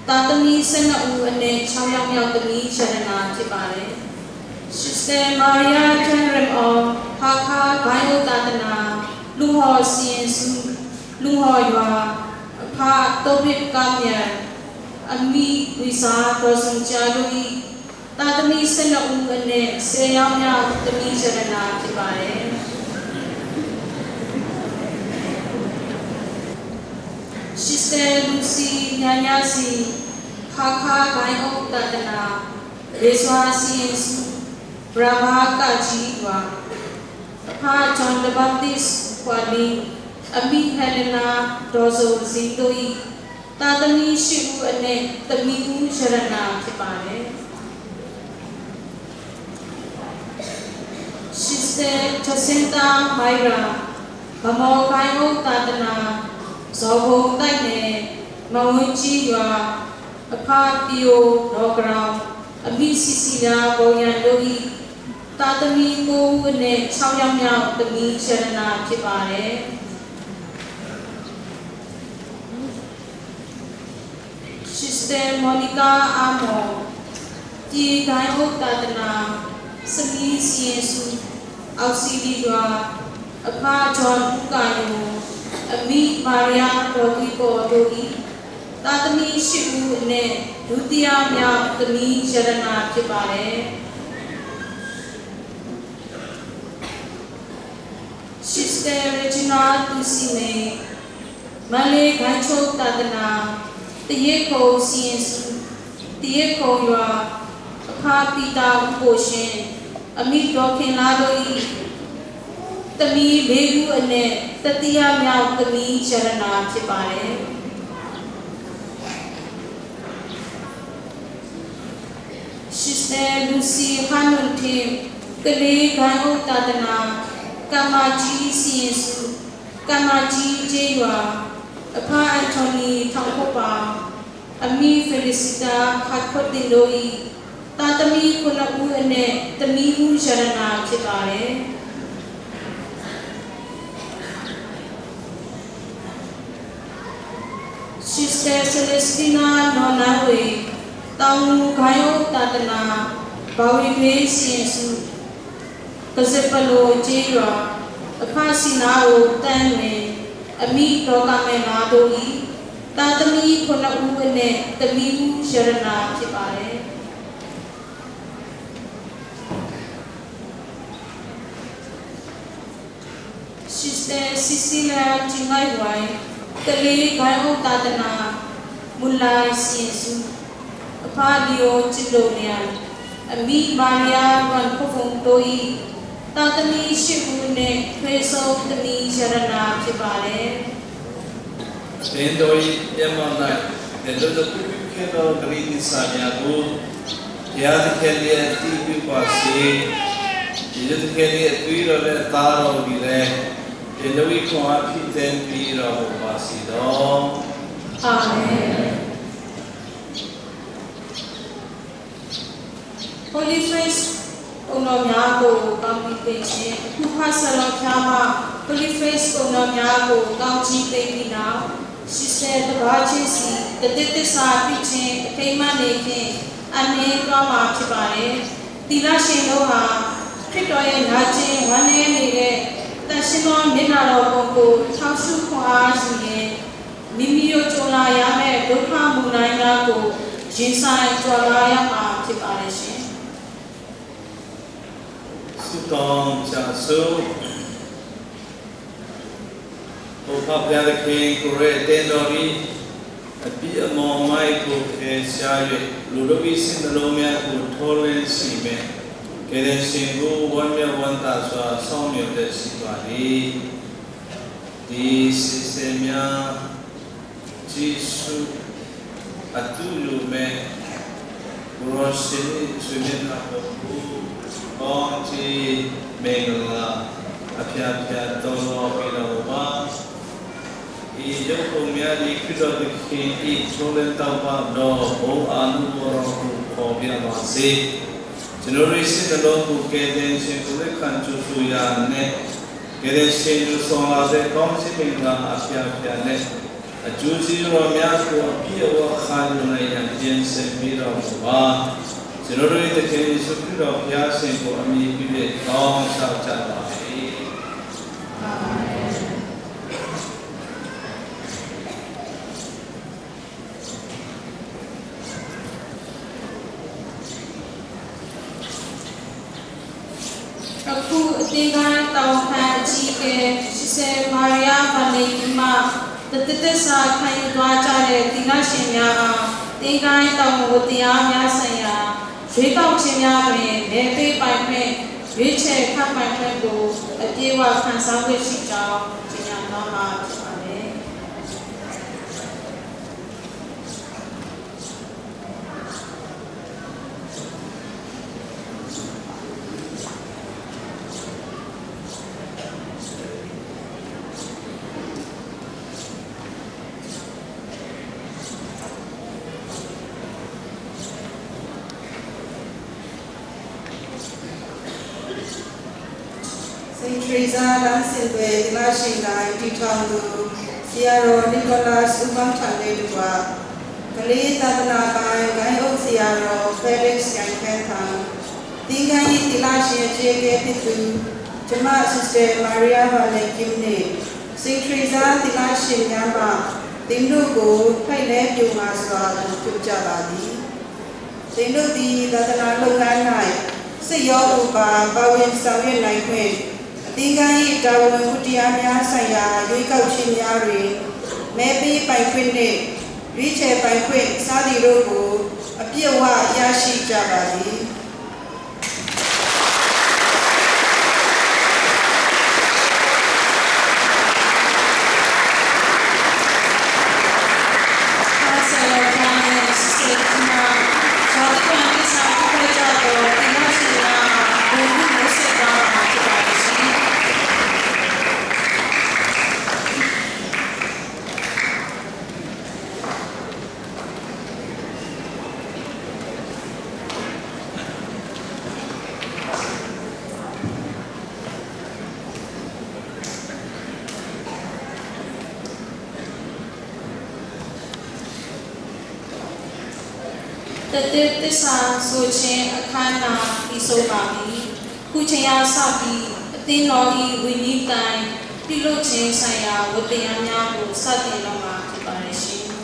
သားသမီး ဆယ့်နှစ်ဦးအနက် ခြောက်ယောက်မြောက်သမီး ရတနာ ဖြစ်ပါတယ်။ Sister Maria Chan Rem Aung၊ ဟားခါးဂိုဏ်းအုပ်သာသနာ၊ လူဟော်စီရင်စု၊ လူဟော်ရွာ၊ အဖ သိုးဘစ်ကါမြန်၊ အမိ ဝီဇာ ဒေါ်စုန်ကျားတို့၏ သားသမီး ဆယ့်နှစ်ဦးအနက် ဆယ်ယောက်မြောက်သမီး ရတနာ ဖြစ်ပါတယ်။ Sister Lucy ညါညါစီ၊ ဟားခါးဂိုဏ်းအုပ်သာသနာ၊ ရေဇွာစီရင်စု၊ ဘရာဘားကကြီးရွာ။ အဖ John the Baptist ခွာလီ၊ အမိ Helena ဒေါ်ဇော်ဇင်တို့၏ သားသမီးရှစ်ဦးအနက် သမီးဦးရတနာဖြစ်ပါတယ်။ Sister Jacinta Myra ဗန်းမော်ဂိုဏ်းအုပ်သာသနာ၊ ဇော်ဘုံတိုက်နယ်၊ မန်ဝိန်းကျေးရွာ၊ အဖ သီယို၊ ဒေါ်ကရောင်၊ အမိ Cecilia ဘုံရန်တို့၏ သားသမီးကိုးဦးအနက် ခြောက်ယောက်မြောက်သမီးရတနာဖြစ်ပါတယ်။ Sister Monica အာမော်၊ ပြည်ဂိုဏ်းအုပ်သာသနာ၊ စမီ စီရင်စု၊ အောက်စီလီရွာ၊ အဖ John ဦးကာယို၊ အမိ မာရီယာ ဒေါ်သွီးပေါ်တို့၏ သားသမီးရှစ်ဦးအနက် ဒုတိယမြောက်သမီးရတနာဖြစ်ပါတယ်။ Sister Regina သူစီမေ၊ မန္တလေးဂိုဏ်းချုပ်သာသနာ၊ သရစ်ခုံစီရင်စု၊ သရစ်ခုံရွာ၊ အဖ ပီတာဦးဘိုရှင်၊ အမိ ဒေါ်ခင်လားတို့၏ သမီးလေးဦးအနက် တတိယမြောက်သမီးရတနာဖြစ်ပါတယ်။ Sister Lucy ဟန်းနုန်ထင်၊ ကလေးဂိုဏ်းအုပ်သာသနာ၊ ကမ်မကြီးစီရင်စု၊ ကမ်မကြီးကျေးရွာ၊ အဖ အန်ထိုနီ ထောင်ခုတ်ပါ၊ အမိ Felicita ခတ်ခုတ်တင်တို့၏ သားသမီးခုနှစ်ဦးအနက် သမီးဦးရတနာဖြစ်ပါတယ်။ Sister Celestina နော်နန်းဝေ၊ တောင်ငူဂိုဏ်းအုပ်သာသနာ၊ ဘာဝီတွင်းစီရင်စု၊ ကစပလိုကျေးရွာ၊ အဖ စည်နာအို တန်းလွင်၊ အမိ ဒေါ်ကမဲလာတို့၏ သားသမီးခုနှစ်ဦးအနက် သမီးဦးရတနာဖြစ်ပါတယ်။ Sister Cecilia ကျင်ငိုက်ဝိုင်၊ ကလေးဂိုဏ်းအုပ်သာသနာ၊ မူလာစီရင်စု၊ အဖ လီယို ကျင်ဒိုလျံ၊ အမိ မာရီယာ လွမ်ခုတ်ဖုံတို့၏ သားသမီးရှစ်ဦးအနက် ထွေးဆုံးသမီးရတနာဖြစ်ပါတယ်။ အသင်းတော်၏မျက်မှောက်၌ သင်တို့သည် ပြုခဲ့သော ဂတိသစ္စာများကို ဘုရားသခင်သည် အသိပြုပါစေ။ ယေရှုသခင်သည် အသွေးတော်နှင့် အသားတော်သည်လည်း သင်တို့၏ခွန်အား ဖြည့်တင်းပေးတော်မူပါစေသော။ အာမင်။ Holy Face ပုံတော်များကို ကောင်းကြီးပေးခြင်း။ အခုဖတ်ဆရာတော်ဖျားမှ Holy Face ပုံတော်များကို ကောင်းကြီးပေးပြီးနောက် Sister တပါးချင်းစီ တသစ်သစ္စာပြုခြင်း အထိမ်းအမှတ်နေ့ဖြင့် အနှင်းသွားမှာဖြစ်ပါတယ်။ သီလရှင်တို့ဟာ ခရစ်တော်ရဲ့နာကျင်ဝမ်းနည်းနေတဲ့ သန့်ရှင်းသောမျက်နှာတော်ပုံကို ထောက်ရှုခွန်အားယူရင်း မိမိတို့ကြုံလာရမယ့် ဒုက္ခမုန်တိုင်းများကို ရင်ဆိုင်ကျော်လွှားရမှာဖြစ်ပါတယ်ရှင်။ ဆုတောင်းကြစို့။ အိုဖခင်သခင်ကိုယ်တော် အသင်းတော်သည် အပြစ်အမှုန်အမိုက်ကို ဖယ်ရှား၍ လူတို့၏စိတ်နှလုံးများကို ထူလင်းစေမယ့် ကယ်တင်ရှင်ကို ဝမ်းမြောက်ဝမ်းသာစွာ စောင့်မျှော်လျက်ရှိပါသည်။ ဒီဆင်ဆင်များ ကျေးဇူးအထူးလိုမဲ့ ကိုရောရှင်၏ဆွေမျက်နှာပေါ်သို့ ကောင်းချီးမင်္ဂလာအဖျာဖျာတောင်းတော်ပေးတော်မူပါ။ ဤရုပ်ပုံများသည် ခရစ်တော်သခင်၏ထိုးလင်းတောက်ပသောဘုန်းအာနုဘော်တော်ကိုဖော်ပြပါစေ။ ကျွန်တော်တို့၏စိတ်နှလုံးကိုကယ်တင်ရှင်ကိုလက်ခံကြိုဆိုရာနှင့် ကယ်တင်ရှင်ယူဆောင်လာတဲ့ကောင်းချီးမင်္ဂလာအဖျာဖျာနှင့် အကျိုးကျေးဇူးတော်များကိုအပြည့်အဝခံယူနိုင်ရန်ပြင်ဆင်ပေးတော်မူပါ။ ကျွန်တော်တို့၏သခင်ယေရှုခရစ်တော်ဘုရားရှင်ကိုအမည်ပြု၍တောင်းလျှောက်ကြပါသည်။ အခုအသင်းတိုင်းတာဝန်ခံအကြီးအကဲ Sister Maria Van Leyden မှ တသစ်သစ္စာခံယူသွားကြတဲ့သီလရှင်များအား သင်္ချိုင်းတာဝန်ဝတ္တရားများဆိုင်ရာ ရွေးကောက်ခြင်းများတွင် မဲပေးပိုင်ခွင့် ရွေးချယ်ခန့်ပိုင်ခွင့်ကို အပြည့်အဝခံစားခွင့်ရှိကြောင်း ကြေညာသွားမှာဖြစ်ပါတယ်။ Saint Teresa လမ်းစဉ်သွယ် သီလရှင်ဂိုဏ်း တည်ထောင်သူ ဆရာတော် Nicholas ဦးပေါင်းထန်နဲ့တကွ ကလေးသာသနာပိုင်း ဂိုဏ်းအုပ်ဆရာတော် Felix ရိုင်ခဲထန်၊ သင်္ဃန်းကြီး သီလရှင်အကြီးအကဲဖြစ်သူ ကျမ Sister Maria Van Kim နဲ့ Saint Teresa သီလရှင်များမှ သင်တို့ကို ထိုက်လဲပျိုမစွာ ချီးကျူးကြပါသည်။ သင်တို့သည် သာသနာလုပ်ငန်း၌ စိတ်ရောကိုယ်ပါ ပါဝင်ဆောင်ရွက်နိုင်ခွင့်၊ အသင်းခန်း၏တာဝန်ဝတ္တရားများဆိုင်ရာ ရွေးကောက်ခြင်းများတွင် မဲပေးပိုင်ခွင့်နှင့် ရွေးချယ်ပိုင်ခွင့် စသည်တို့ကို အပြည့်အဝရရှိကြပါသည်။ တသစ်သစ္စာဆိုခြင်းအခမ်းအနား ပြီးဆုံးပါပြီ။ ခုချိန်အားစပြီး အသင်းတော်၏ဝန်ကြီးတိုင်း ပြုလုပ်ခြင်းဆိုင်ရာ ဝတ္တရားများကို စတင်တော့မှာ ဖြစ်ပါတယ်ရှင်။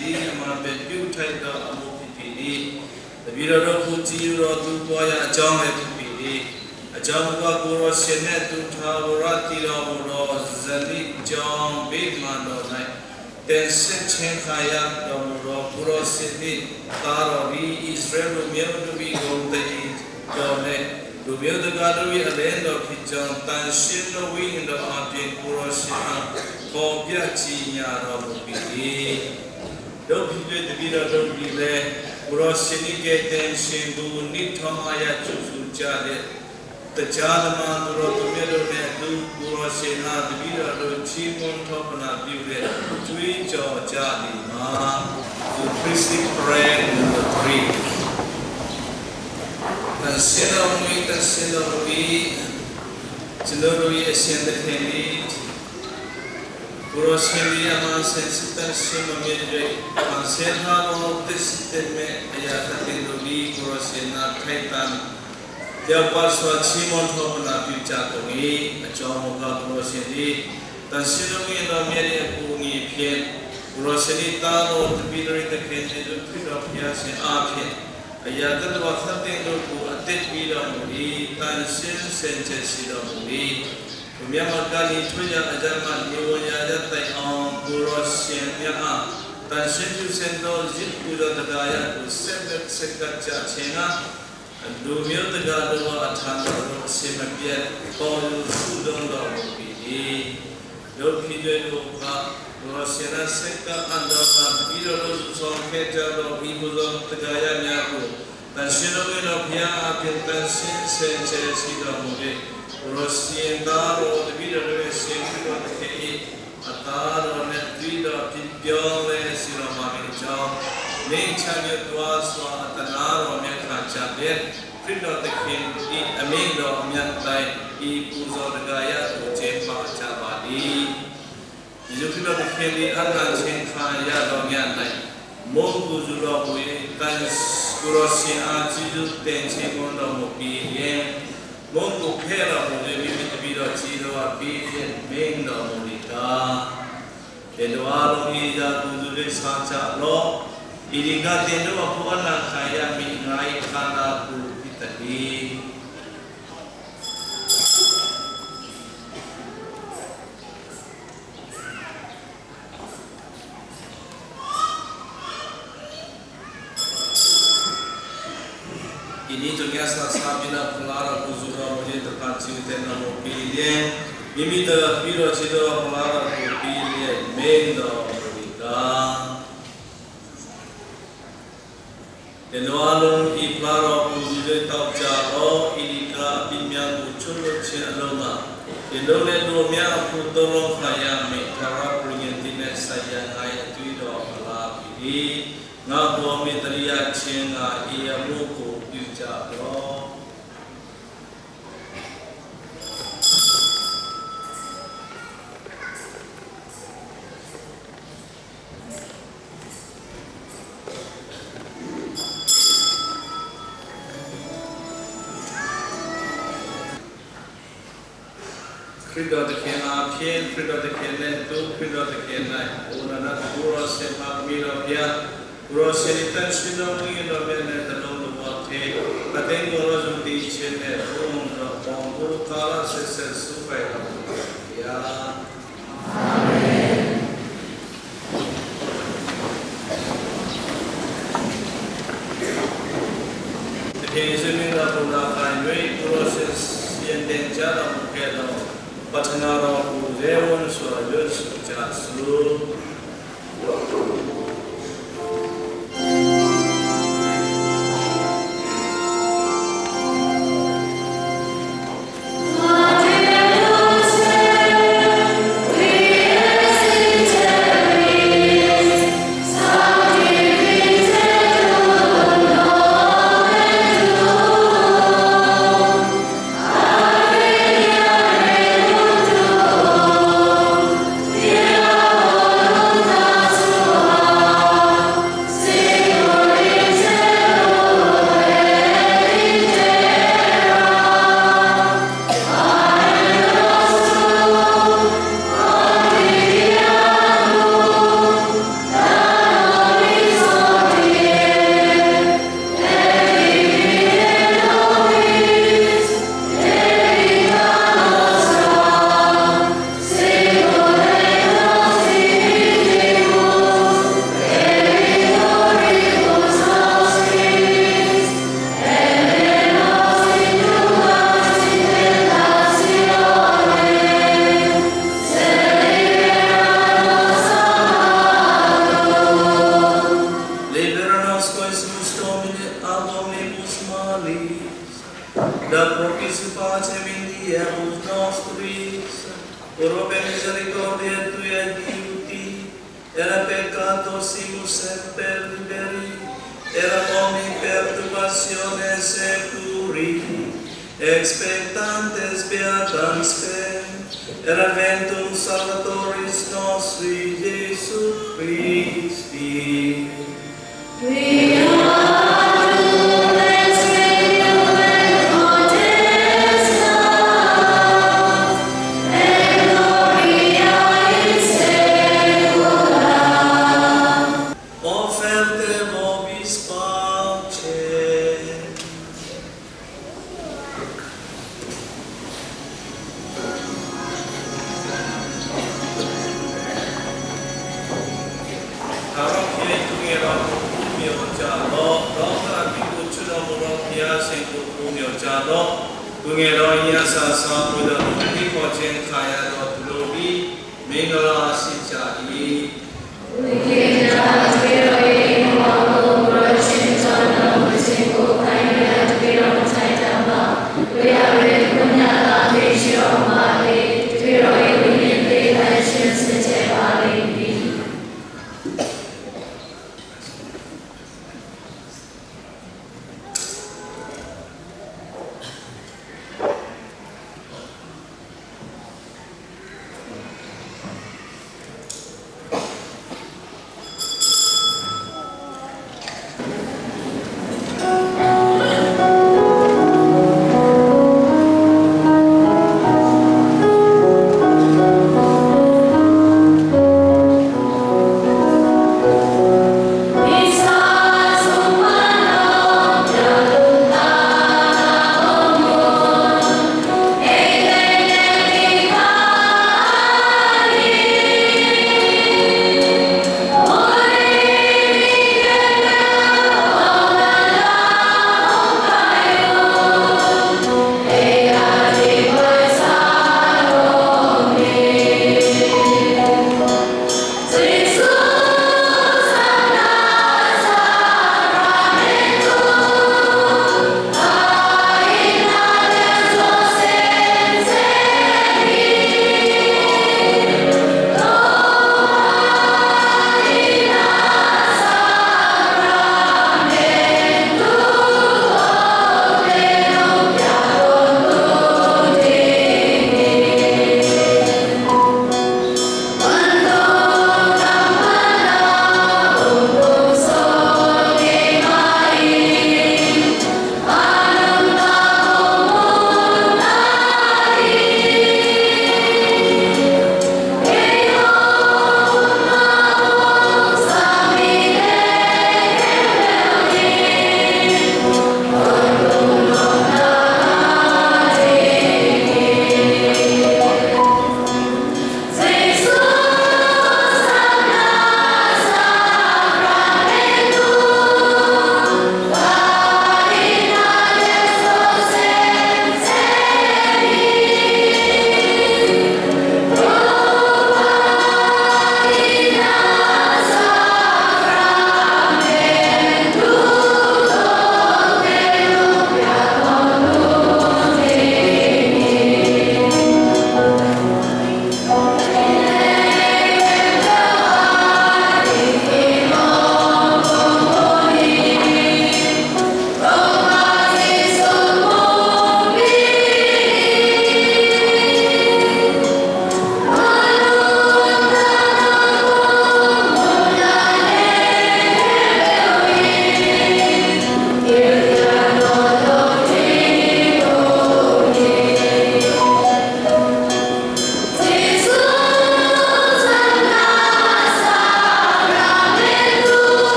ဒီအမှန်ပဲပြုထိုက်သောအမှုဖြစ်ပေ၏။ တပည့်တော်တို့ကိုကြည့်ယူသောသူပွားရာအကြောင်းလည်းဖြစ်ပေ၏။ အကြောင်းမူကား ကိုယ်တော်ရှင်နှင့်အတူထာဝရတည်တော်မူသောဇနီးအကြောင်းဗိမာန်တော်၌ တင်ဆက်ခြင်းခံရတော်မူသောကိုယ်တော်ရှင်နှင့်သားတော်သည် အစ္စရေးလူမျိုးတို့၏ဂုဏ်သရေတော်နှင့် လူမျိုးတကာတို့၏အလင်းတော်ဖြစ်ကြောင်း သန့်ရှင်းသောဝိညာဉ်တော်အားဖြင့် ကိုယ်တော်ရှင်အားဖော်ပြကြေညာတော်မူပေ၏။ တို့ဖြစ်၍ တပည့်တော်တို့သည်လည်း ကိုယ်တော်ရှင်၏ကယ်တင်ခြင်းကို နှိပ်ထွေးအားရကြိုဆိုကြလျက် တခြားတမန်တော်သူတို့တို့နှင့်အတူ ကိုယ်တော်ရှင်အား တပည့်တော်တို့ချီးမွမ်းထောပနာပြုလျက် ကြွေးကြော်ကြသည်မှာ The Christian Prayer number three. သန့်ရှင်းတော်မူ၏၊ သန့်ရှင်းတော်မူ၏။ ကျွန်ုပ်တို့၏အရှင်သခင်သည် ကိုယ်တော်ရှင်သည် အမှန်စင်စစ်သန့်ရှင်းတော်မူ၍ ဖန်ဆင်းထားသောသစ်စစ်သစ်မဲ့အရာသတ္တင်တို့သည် ကိုယ်တော်ရှင်အားထိုက်တန်လျောက်ပတ်စွာချီးမွမ်းထောပနာပြုကြကုန်၏။ အကြောင်းမူကား ကိုယ်တော်ရှင်သည် သန့်ရှင်းသောဝိညာဉ်တော်မြတ်၏အကူအညီဖြင့် ကိုယ်တော်ရှင်၏သားတော်တပည့်တော်သခင်ယေရှုခရစ်တော်ဘုရားရှင်အားဖြင့် အရာသတ္တဝါသတ္တင်တို့ကိုအသစ်ပြုတော်မူ၏။ သန့်ရှင်းစင်ကြယ်စေတော်မူ၏။ သူများမှာကနီထွေးရာအရာမှနေဝင်ရာရတိုင်အောင် ကိုယ်တော်ရှင်မြတ်အား သန့်ရှင်းဖြူစင်သောယဇ်ပူဇော်သက္ကာယကို ဆက်လက်ဆက်ကပ်ကြခြင်းငှာ လူမျိုးတကာတို့အထံတော်သို့ အစဉ်မပြတ် ခေါ်ယူစုဆောင်းတော်မူပေ၏။ တို့ဖြစ်၍ ကိုယ်တော်ရှင်အား ဆက်ကပ်အပ်သောအခါ တပည့်တော်တို့ စုဆောင်းခဲ့ကြသော ပူဇော်သက္ကာယများကို သန့်ရှင်းသောဝိညာဉ်တော်ဘုရားအားဖြင့် သန့်ရှင်းစင်ကြယ်စေတော်မူ၍ ကိုယ်တော်ရှင်သားတော် တပည့်တော်တို့ရဲ့ ရှင်ခရစ်တော်သခင်၏ အသားတော်နှင့်သွေးတော်ဖြင့် ပြောင်းလဲစေတော်မူမည်အကြောင်း နှိမ်ချ၍ တွားစွာ အသနားတော်မြတ်ခံကြလျက် ခရစ်တော်သခင်၏အမင်းတော်မြတ်အတိုင်း ဤပူဇော်သက္ကာယကို ကျင်းပကြပါသည်။ ယေရှုခရစ်တော်သခင်သည် အနံ့ခြင်းခံရသောည၌ မုန့်ကိုယူတော်မူ၍ သန့်ကိုယ်တော်ရှင်အား ကျေးဇူးတင်ချီးမွမ်းတော်မူပြီးလျှင် မုန့်ကိုဖဲ့တော်မူ၍ မိမိတပည့်တော်ခြေတို့အားပေးလျက် မိန့်တော်မူသည်ကား၊ သင်တို့အားလုံး ဤအရာကိုယူ၍ စားကြလော့။ အံၤသည်ကား သင်တို့အဖို့ အနံ့ခံရမည့် ငါ၏ခန္ဓာကိုယ်ဖြစ်သတည်း။ ဒီနေ့ ထိုမျှတပါး ဖျားနာကို ယူတော်မူလျှင် တဖန်ဆင်းသက်တော်မူပြီးလျှင် မိမိတပည့်တော်ခြေတို့အား ဖျားနာကိုပေးလျက် မိန့်တော်မူသည်ကား၊ သင်တို့အားလုံး ဤဖျားနာကို ယူ၍ သောက်ကြလော့။ အံၤသည်ကား အပြစ်များကို ချွတ်လွှတ်ခြင်းအလိုငှာ သင်တို့နှင့်လူအများအဖို့ သွန်လောင်းခံရမည့် ထာဝရပဋိညာဉ်သစ်နှင့်ဆိုင်ရာ ငါ၏အသွေးတော် ဖျားပေတည်း။ ငါ့ကို အမိန့်သတိရခြင်းငှာ ဤအမှုကို ပြုကြလော့။ ခရစ်တော်သခင်အားဖြင့်၊ ခရစ်တော်သခင်နှင့်အတူ၊ ခရစ်တော်သခင်၌ အိုနာနတ်ကိုယ်တော်ရှင်မင်းတော်ဘုရား၊ ကိုယ်တော်ရှင်သည် သန့်ရှင်းသောဝိညာဉ်တော်မြတ်နှင့် တလုံးသဘောတည်း အသင်းတော်သို့ တည်ခြင်းနှင့် ဘုန်းတော်ပေါင်းကို ကာလအဆက်ဆက် စုပိုင်တော်မူပါဘုရား။ သခင်ယေရှုမင်းသားကို နာခံ၍ ကိုယ်တော်ရှင် စီရင်တင်ကြားတော်မူခဲ့သော ပတ္ထနာတော်ကို ရဲဝံ့စွာ ရွတ်ဆိုကြစို့။ Da propicio pacem in diebus nostris, urbs misericordiae tuae adiuti, et de peccato simus semper liberi, et ab omni perturbatione securi, expectantes beatam spem, et adventum Salvatoris nostri Iesu Christi. Beatum ex filium et potestas, et gloria in saecula. Oferte vobis pacem. Tha rawh khia in, tung e rawh, kum kum myo cha rawh, rawh tha pi ku chu na mu rawh khia, sing ku kum myo cha rawh, tung e rawh, ya sa sa mu da rawh, hi ko chen kha ya rawh, tu lo bi, ming rawh si cha i.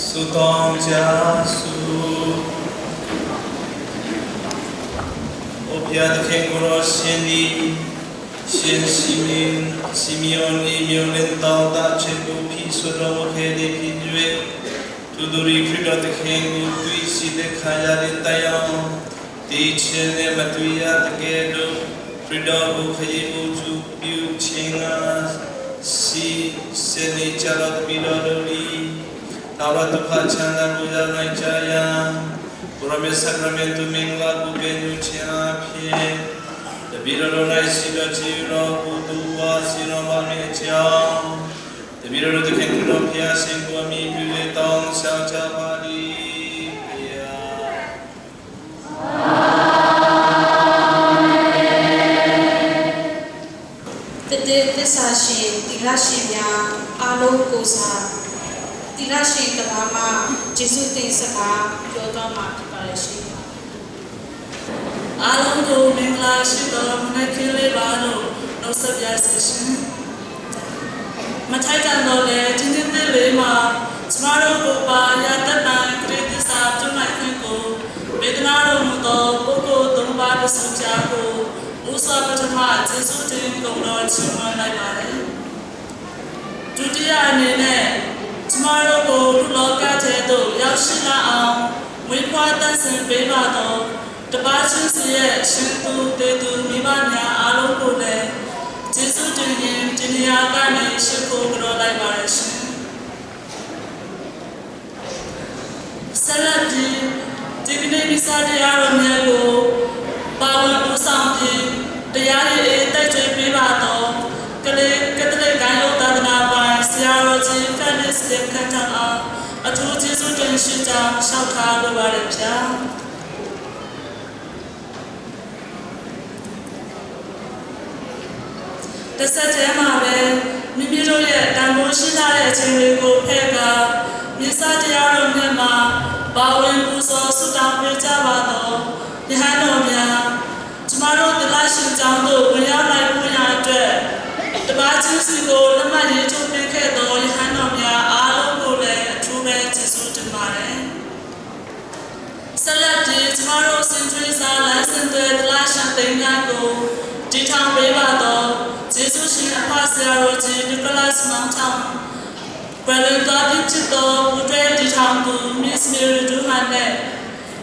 ဆုတောင်းကြစို့။ အိုဘုရားသခင်ကိုယ်တော်ရှင်သည်၊ ရှင်ရှိမင်း၊ ရှိမင်း၏မျိုးလင်သောသားချစ်ကိုဖြေဆိုတော်မူခဲ့သည်ဖြစ်၍၊ ထိုသူသည်ခရစ်တော်သခင်ကိုတွေ့ရှိသည့်အခါ ယနေ့တိုင်အောင်သိခြင်းနှင့်မသွေရသကဲ့သို့၊ ခရစ်တော်ကိုခရီးကိုပြုခြင်းငှာ ဆီးဆင်းနေကြသောတပည့်တော်တို့သည်၊ ထာဝရဒုက္ခချမ်းသာကိုရနိုင်ကြရန်၊ ကိုယ်တော်မြတ်ဆၢခရမင့်သို့မင်္ဂလာကိုပန်ယူခြင်းအပြင်၊ တပည့်တော်တို့၌ရှိသောခြေတော်ကိုတိုးပွားစေတော်မူမည်အကြောင်း၊ တပည့်တော်တို့သခင်ခရစ်တော်ဘုရားရှင်ကိုအမှီပြု၍တောင်းလျှောက်ကြပါသည်။ ဘုရား သဒ့သစ္စာရှင်သီလရှင်များအားလုံးကိုယ်စား သီလရှင်တစ်ပါးမှကျေးဇူးတင်စကားပြောသွားမှာဖြစ်ပါတယ်ရှင်။ အားလုံးကိုမင်္ဂလာရှိသောမနက်ခင်းလေးပါလို့နှုတ်ဆက်ပါရစေရှင်။ မထိုက်တန်သော်လည်း၊ ဒီနှစ်သစ်လေးမှာကျမတို့ကိုယ်ပိုင်ရာသက်ပန်ကတိသစ္စာပြုနိုင်ခွင့်ကိုပေးသနားတော်မူသောပုဂ္ဂိုလ်သုံးပါးတစ်စုကြားကို ဦးစွာပထမကျေးဇူးတင်ဂုဏ်တော်ချီးမွမ်းလိုက်ပါတယ်။ ဒုတိယအနေနဲ့၊ ကျမတို့ကိုလူလောကထဲသို့ရောက်ရှိလာအောင်မွေးဖွားသန့်စင်ပေးပါသောတပါးချင်းစီရဲ့ရှင်သူသေသူမိဘများအားလုံးကိုလည်းကျေးဇူးတင်ရင်းဒီနေရာကနေရှိခိုးကြော်လိုက်ပါတယ်ရှင်။ ဆက်လက်ပြီးဒီကနေ့မီးဆာတရားတော်များကိုပါဝင်ဦးဆောင်ပြီးတရားရည်အရေးတိုက်တွင်ပေးပါသောကလေးကက်သလစ်ဂိုဏ်းချုပ်သာသနာပိုင်ဆရာတော်ကြီးဖရန်စစ်လင်ခတ်ထံအောင်အထူးကျေးဇူးတင်ရှိကြောင်းလျှောက်ထားလိုပါတယ်ဗျာ။ တစ်ဆက်တည်းမှာပဲမိမိတို့ရဲ့တန်ဖိုးရှိလာတဲ့အချိန်တွေကိုဖဲ့ကာမီးဆာတရားတော်များမှာပါဝင်ပူဇော်ဆုတောင်းပေးကြပါသောရဟန်းတော်များကျမတို့သလရှင်ကျောင်းသို့ဝင်ရောက်နိုင်ဖို့ရန်အတွက်တပါးချင်းစီကိုလက်မှတ်ရေးထိုးပေးခဲ့သောရဟန်းတော်များအားလုံးကိုလည်းအထူးပဲကျေးဇူးတင်ပါတယ်။ ဆက်လက်ပြီးကျမတို့စင်ထွေးစားလမ်းစဉ်သွဲသလရှင်သိမ်းကိုတည်ထောင်ပေးပါသောယေရှုရှင်အဖဆရာတော်ကြီးနီကိုလတ်မောင်ထောင်ကွယ်လွန်သွားပြီးဖြစ်သောပူးတွဲတည်ထောင်သူ Miss Mary ဒူဟန်နဲ့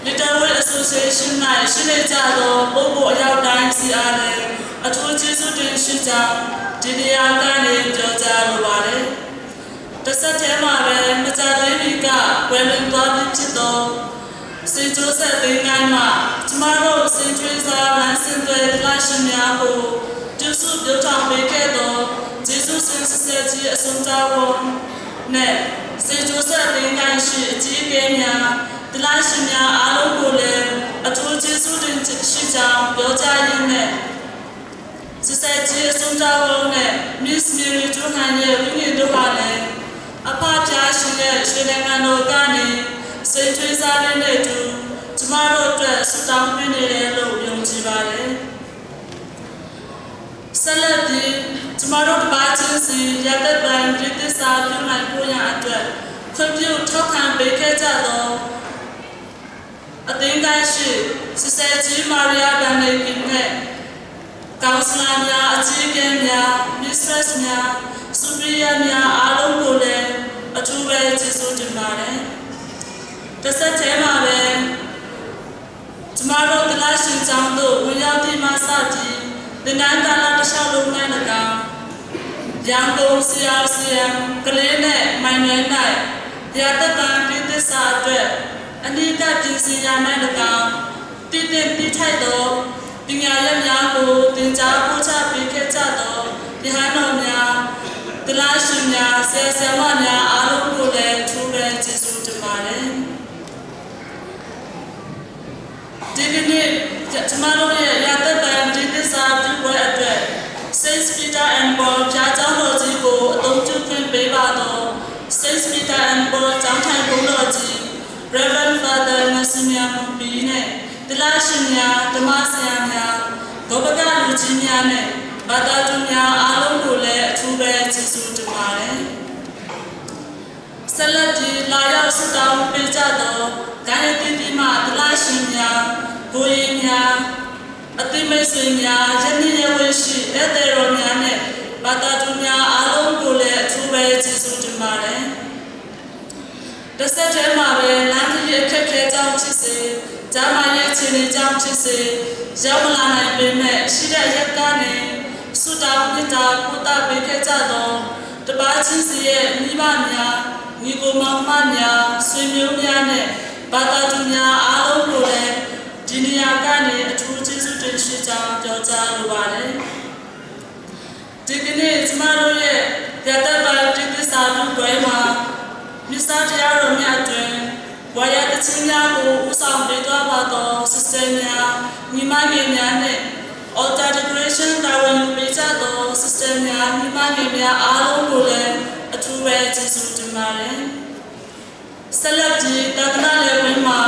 Little Way Association ၌ရှိနေကြသောပုဂ္ဂိုလ်အယောက်တိုင်းစီအားလည်းအထူးကျေးဇူးတင်ရှိကြောင်းဒီနေရာကနေပြောကြားလိုပါတယ်။ တစ်ဆက်တည်းမှာပဲမကြာသေးမီကကွယ်လွန်သွားပြီးဖြစ်သောစေကျိုးဆက်သိမ်းတိုင်းမှာကျမတို့စင်ထွေးစားလမ်းစဉ်သွဲသလရှင်များကိုပြုစုပြောထောင်ပေးခဲ့သောယေရှုရှင်စစ်စစ်ကြီးအဆုံးတော်နဲ့စေကျိုးဆက်သိမ်းတိုင်းရှိအကြီးအကဲများသလရှင်များအားလုံးကိုလည်းအထူးကျေးဇူးတင်ရှိကြောင်းပြောကြားရင်းနဲ့ စစ်စစ်ကြီးအဆုံးတော်နဲ့ Miss Mary ဒူဟန်ရဲ့ဝိညာဉ်တို့ဟာလည်းအဖဖျားရှင်ရဲ့ရွှေနိုင်ငံတော်ကနေစိတ်ထွေးစားရင်းနဲ့အတူကျမတို့အတွက်ဆုတောင်းပေးနေတယ်လို့ယုံကြည်ပါတယ်။ ဆက်လက်ပြီးကျမတို့တစ်ပါးချင်းစီရသက်ပံဂတိသစ္စာပြုနိုင်ဖို့ရန်အတွက်ခွင့်ပြုထောက်ခံပေးခဲ့ကြသောအသင်းတိုင်းရှိစစ်စစ်ကြီးမာရီယာဗန်နေကင်နဲ့ကောင်စလာများအကြီးအကဲများ mistress များ superior များအားလုံးကိုလည်းအထူးပဲကျေးဇူးတင်ပါတယ်။ တစ်ဆက်တည်းမှာပဲကျမတို့သလရှင်ကျောင်းသို့ဝင်ရောက်သည့်မှစပြီးသင်တန်းကာလတစ်လျှောက်လုံး၌၎င်းရန်ကုန် စီအာစီအမ် ကလေးနှင့်မိုင်နယ်၌ရသက်ပံဂတိသစ္စာအတွက်အနီးကပ်ပြင်ဆင်ရာ၌၎င်းသိသင့်သိထိုက်သောပညာရပ်များကိုသင်ကြားပို့ချပေးခဲ့ကြသောရဟန်းတော်များသလရှင်များဆရာဆရာမများအားလုံးကိုလည်းအထူးပဲကျေးဇူးတင်ပါတယ်။ ဒီကနေ့ကျမတို့ရဲ့ရာသက်ပံဂတိသစ္စာပြုပွဲအတွက် Saint Peter and Paul ဘုရားကျောင်းတော်ကြီးကိုအသုံးပြုခွင့်ပေးပါသော Saint Peter and Paul ကျောင်းထိုင်ဘုန်းတော်ကြီး Reverend Father Maximian Mumpi နဲ့သလရှင်များဓမ္မဆရာများဂောပကလူကြီးများနဲ့ဘာသာသူများအားလုံးကိုလည်းအထူးပဲကျေးဇူးတင်ပါတယ်။ ဆက်လက်ပြီး လာရောက်ဆုတောင်းပေးကြသော ဂိုဏ်းအသီးသီးမှ သီလရှင်များ၊ ကိုယ်ရေးများ၊ အသိမိတ်ဆွေများ၊ ယနေ့ ဧည့်ဝတ်ရှိ ဧည့်သည်တော်များနှင့် ဘာသာသူများအားလုံးကိုလည်း အထူးပဲ ကျေးဇူးတင်ပါတယ်။ တစ်ဆက်တည်းမှာပဲ လမ်းခရီးအခက်အခဲကြောင့်ဖြစ်စေ၊ ကျန်းမာရေးအခြေအနေကြောင့်ဖြစ်စေ ရောက်မလာနိုင်ပေမဲ့ ရှိတဲ့အရပ်ကနေ ဆုတောင်းမေတ္တာပို့သပေးခဲ့ကြသော တစ်ပါးချင်းစီရဲ့မိဘများ၊ ညီအစ်မောင်နှမများ၊ ဆွေမျိုးများနဲ့ ဘာသာသူများအားလုံးကိုလည်း ဒီနေရာကနေ အထူးကျေးဇူးတင်ရှိကြောင်း ပြောကြားလိုပါတယ်။ ဒီကနေ့ ကျမတို့ရဲ့ ရာသက်ပန် ပတိသစ္စာပြုပွဲမှာ မစ္ဆာတရားတော်များအတွင်း ဝါယသီချင်းများကို ဦးဆောင်ပေးသွားပါသော Sister များ၊ ညီမငယ်များနဲ့ Altar Decoration တာဝန်ယူပေးကြသော Sister များ၊ ညီမငယ်များအားလုံးကိုလည်း အထူးပဲ ကျေးဇူးတင်ပါတယ်။ ဆက်လက်ပြီး သာသနာ့လယ်ကွင်းမှာ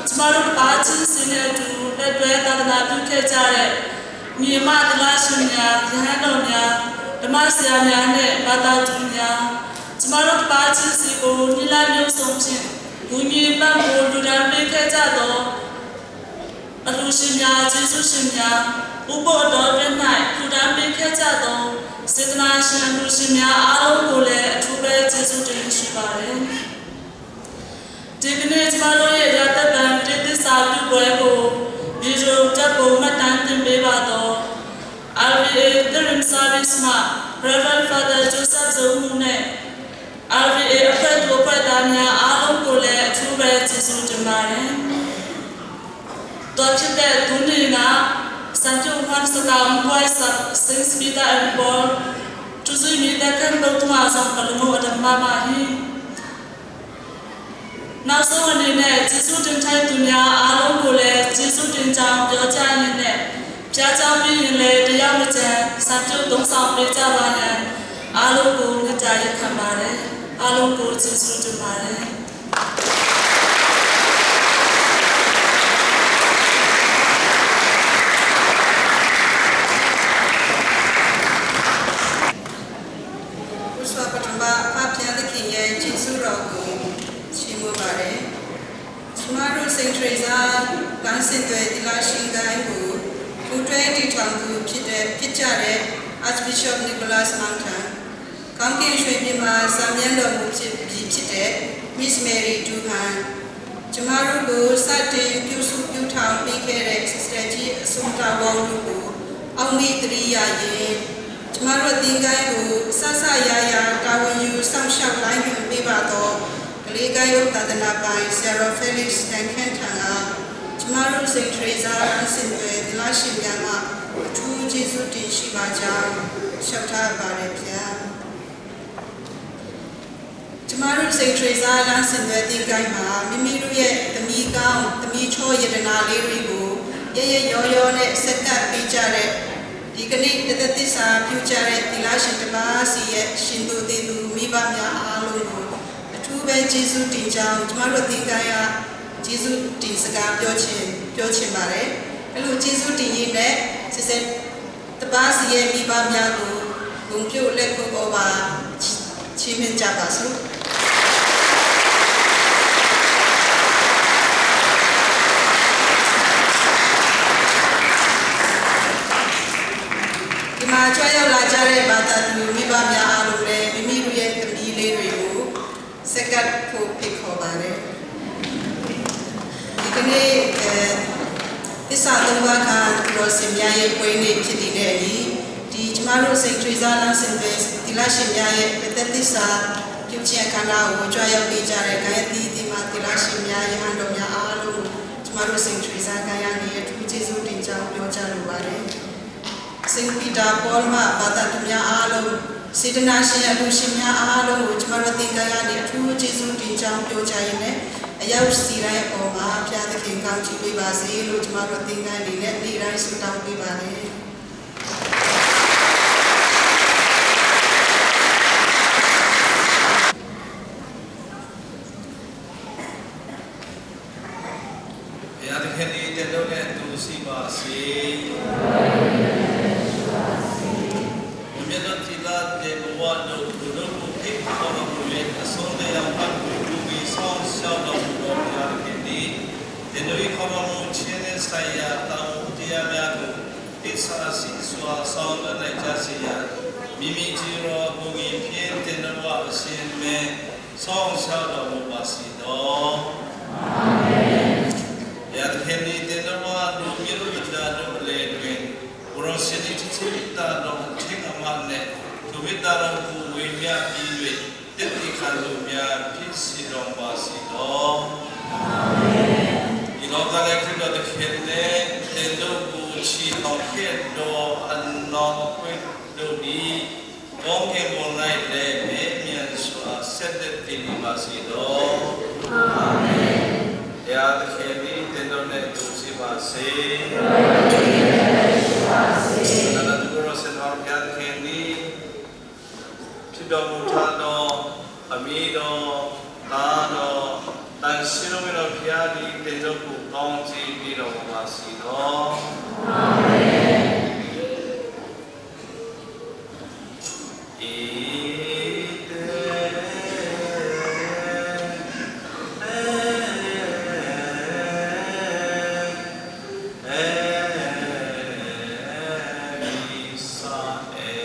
ကျမတို့တစ်ပါးချင်းစီနဲ့အတူ လက်တွဲသာသနာပြုခဲ့ကြတဲ့ ညီအစ်မသီလရှင်များ၊ ရဟန်းတော်များ၊ ဓမ္မဆရာများနဲ့ ဘာသာသူများ၊ ကျမတို့တစ်ပါးချင်းစီကို နည်းလမ်းမျိုးစုံဖြင့် ကူညီပံ့ပိုးလှူဒါန်းပေးခဲ့ကြသော အလှူရှင်များ၊ ကျေးဇူးရှင်များ၊ အိုးဘို့အတောအတွင်း၌ လှူဒါန်းပေးခဲ့ကြသော စေတနာရှင်အလှူရှင်များအားလုံးကိုလည်း အထူးပဲ ကျေးဇူးတင်ရှိပါတယ်။ ဒီကနေ့ ကျမတို့ရဲ့ ရာသက်ပန် ပတိသစ္စာပြုပွဲကို ဗီဒီယိုဓာတ်ပုံ မှတ်တမ်းတင်ပေးပါသော RVA သရင်း Service မှ Reverend Father Joseph ဇော်ဦးနဲ့ RVA အဖွဲ့သူအဖွဲ့သားများအားလုံးကိုလည်း အထူးပဲ ကျေးဇူးတင်ပါတယ်။ တော်ဖြစ်တဲ့ သူနေ့က စံပြုတ်ဝမ်းစကား မွဲစပ် Saint Peter and Paul သူစုမီးတဲ့ ခန့်ပုတ်မှာ ဆောင်ကလူမျိုး အဓမ္မပါဟိ။ နောက်ဆုံးအနေနဲ့ ကျေးဇူးတင်ထိုက်သူများအားလုံးကိုလည်း ကျေးဇူးတင်ကြောင်း ပြောကြရင်းနဲ့ ဘုရားကျောင်းပြီးရင်လည်း တစ်ယောက်တစ်ကြိမ် စာချုပ်သုံးဆောင်ပေးကြပါရန် အားလုံးကို မေတ္တာရပ်ခံပါတယ်။ အားလုံးကို ကျေးဇူးတင်ပါတယ်။ ဥစွာပထမ ဖခင်သခင်ရဲ့ ကျေးဇူးတော်ကို ချီးမွမ်းပါတယ်။ ကျမတို့ စိန့်ထရီဇာ လမ်းစဉ်သွယ် သီလရှင်ဂိုဏ်းကို ပူးတွဲတည်ထောင်သူဖြစ်တဲ့ ဖြစ်ကြတဲ့ Archbishop Nicholas Mang Thang, ကောင်းကင်ရွှေပြည်မှာ စံမြန်းတော်မူဖြစ်ပြီဖြစ်တဲ့ Miss Mary Tu Han, ကျမတို့ကို စတင်ပြုစုပြောင်းထောင်ပေးခဲ့တဲ့ Sister ကြီး Assunta Wong တို့ကို အောက်မေ့သတိရရင်း ကျမတို့သင်္ချိုင်းကို စစယယ တာဝန်ယူစောင့်ရှောက်လမ်းညွှန်ပေးပါသော ကလေးဂိုဏ်းအုပ်သာသနာပိုင် ဆရာတော် Felix Tan Kheng Thang အား ကျမတို့ စိန့်ထရီဇာ လမ်းစဉ်သွယ် သီလရှင်များမှ အထူးကျေးဇူးတင်ရှိပါကြောင်း လျှောက်ထားပါတယ်ဗျာ။ ကျမတို့ စိန့်ထရီဇာ လမ်းစဉ်သွယ်သင်္ချိုင်းမှာ မိမိတို့ရဲ့သမီးကောင်း သမီးချောရတနာလေးတွေကို ရက်ရက်ရောရောနဲ့ ဆက်ကပ်ပေးကြတဲ့ ဒီကနေ့ တသက်သစ္စာပြုကြတဲ့ သီလရှင်တစ်ပါးစီရဲ့ ရှင်သူသီသူ မိဘများအားလုံးကို အထူးပဲကျေးဇူးတင်ကြောင်း ကျမတို့သင်္ချိုင်းက ကျေးဇူးတင်စကားပြောချင် ပြောချင်ပါတယ်။ အဲ့လိုကျေးဇူးတင်ရင်းနဲ့ စစ်စစ် တပါးစီရဲ့မိဘများကို ဂုဏ်ပြုလက်ခုပ်ဩဘာ ချီးမြှင့်ကြပါစို့။ ဒီမှာကြွရောက်လာကြတဲ့ ဘာသာသူမိဘများအားလုံးလည်း မိမိတို့ရဲ့သမီးလေးတွေကို ဆက်ကပ်ဖို့ဖိတ်ခေါ်ပါတယ်။ ဒီကနေ့ အဲ၊ သစ္စာသုံးပါးခံသူတော်စင်များရဲ့ပွဲနေ့ဖြစ်တည်တဲ့အညီ ဒီကျမတို့ စိန့်ထရီဇာ လမ်းစဉ်သွယ်သီလရှင်များရဲ့ ပသက်သစ္စာပြုခြင်းအခမ်းအနားကို ကြွရောက်ပေးကြတဲ့ ဂိုဏ်းအသီးသီးမှ သီလရှင်များ ရဟန်းတော်များအားလုံးကို ကျမတို့ စိန့်ထရီဇာ ဂိုဏ်းကနေ အထူးကျေးဇူးတင်ကြောင်း ပြောကြားလိုပါတယ်။ စိန့်ပီတာ ပေါလမှ ဘာသာသူများအားလုံး၊ စေတနာရှင်အလှူရှင်များအားလုံးကို ကျမတို့သင်္ချိုင်းကနေ အထူးကျေးဇူးတင်ကြောင်း ပြောကြားရင်းနဲ့ အရောက်စီတိုင်းအပေါ်မှာ ဘုရားသခင်ကောင်းချီးပေးပါစေလို့ ကျမတို့သင်္ချိုင်းအနေနဲ့ နေ့တိုင်းဆုတောင်းပေးပါတယ်။ ဘုရားသခင်သည် သင်တို့နှင့်အတူရှိပါစေ။ မြတ်သောသီလနှင့်ဘဝတို့ သူတို့ကိုဖိတ်ခေါ်တော်မူ၍ အဆုံးသတ်ရောက်ပါမူ Sa sing sua sawng na nai ca si ya. Mimi ci ro bu ngi pien ten na wa ba sien me. Sawng sa do mu ba si do. Amen. Ya ten ni ten na wa du mi ru da do le duen. Uro sini ci ci ta do ting a ma ne. Tu mi ta do bu wi mia bi wi. Teti khan lumia phit si dong ba si dong. Amen. I lawmta le Khrih lo te khen le, te lo bu chi dong khen do an nong kwit do di, kong ke mo ngai le me mian sua set te ti ni ba si dong. Amen. Ya te khen ni, te lo ne tu si ba si. Amen. Na na tu ro sen hor kya te khen ni. Ci dong mu tha dong, a mi dong, ta dong, tan si dong mi dong pia di, ten dong ku tong ci di dong ma si dong. Amen. I te, e, e, mi sa, e.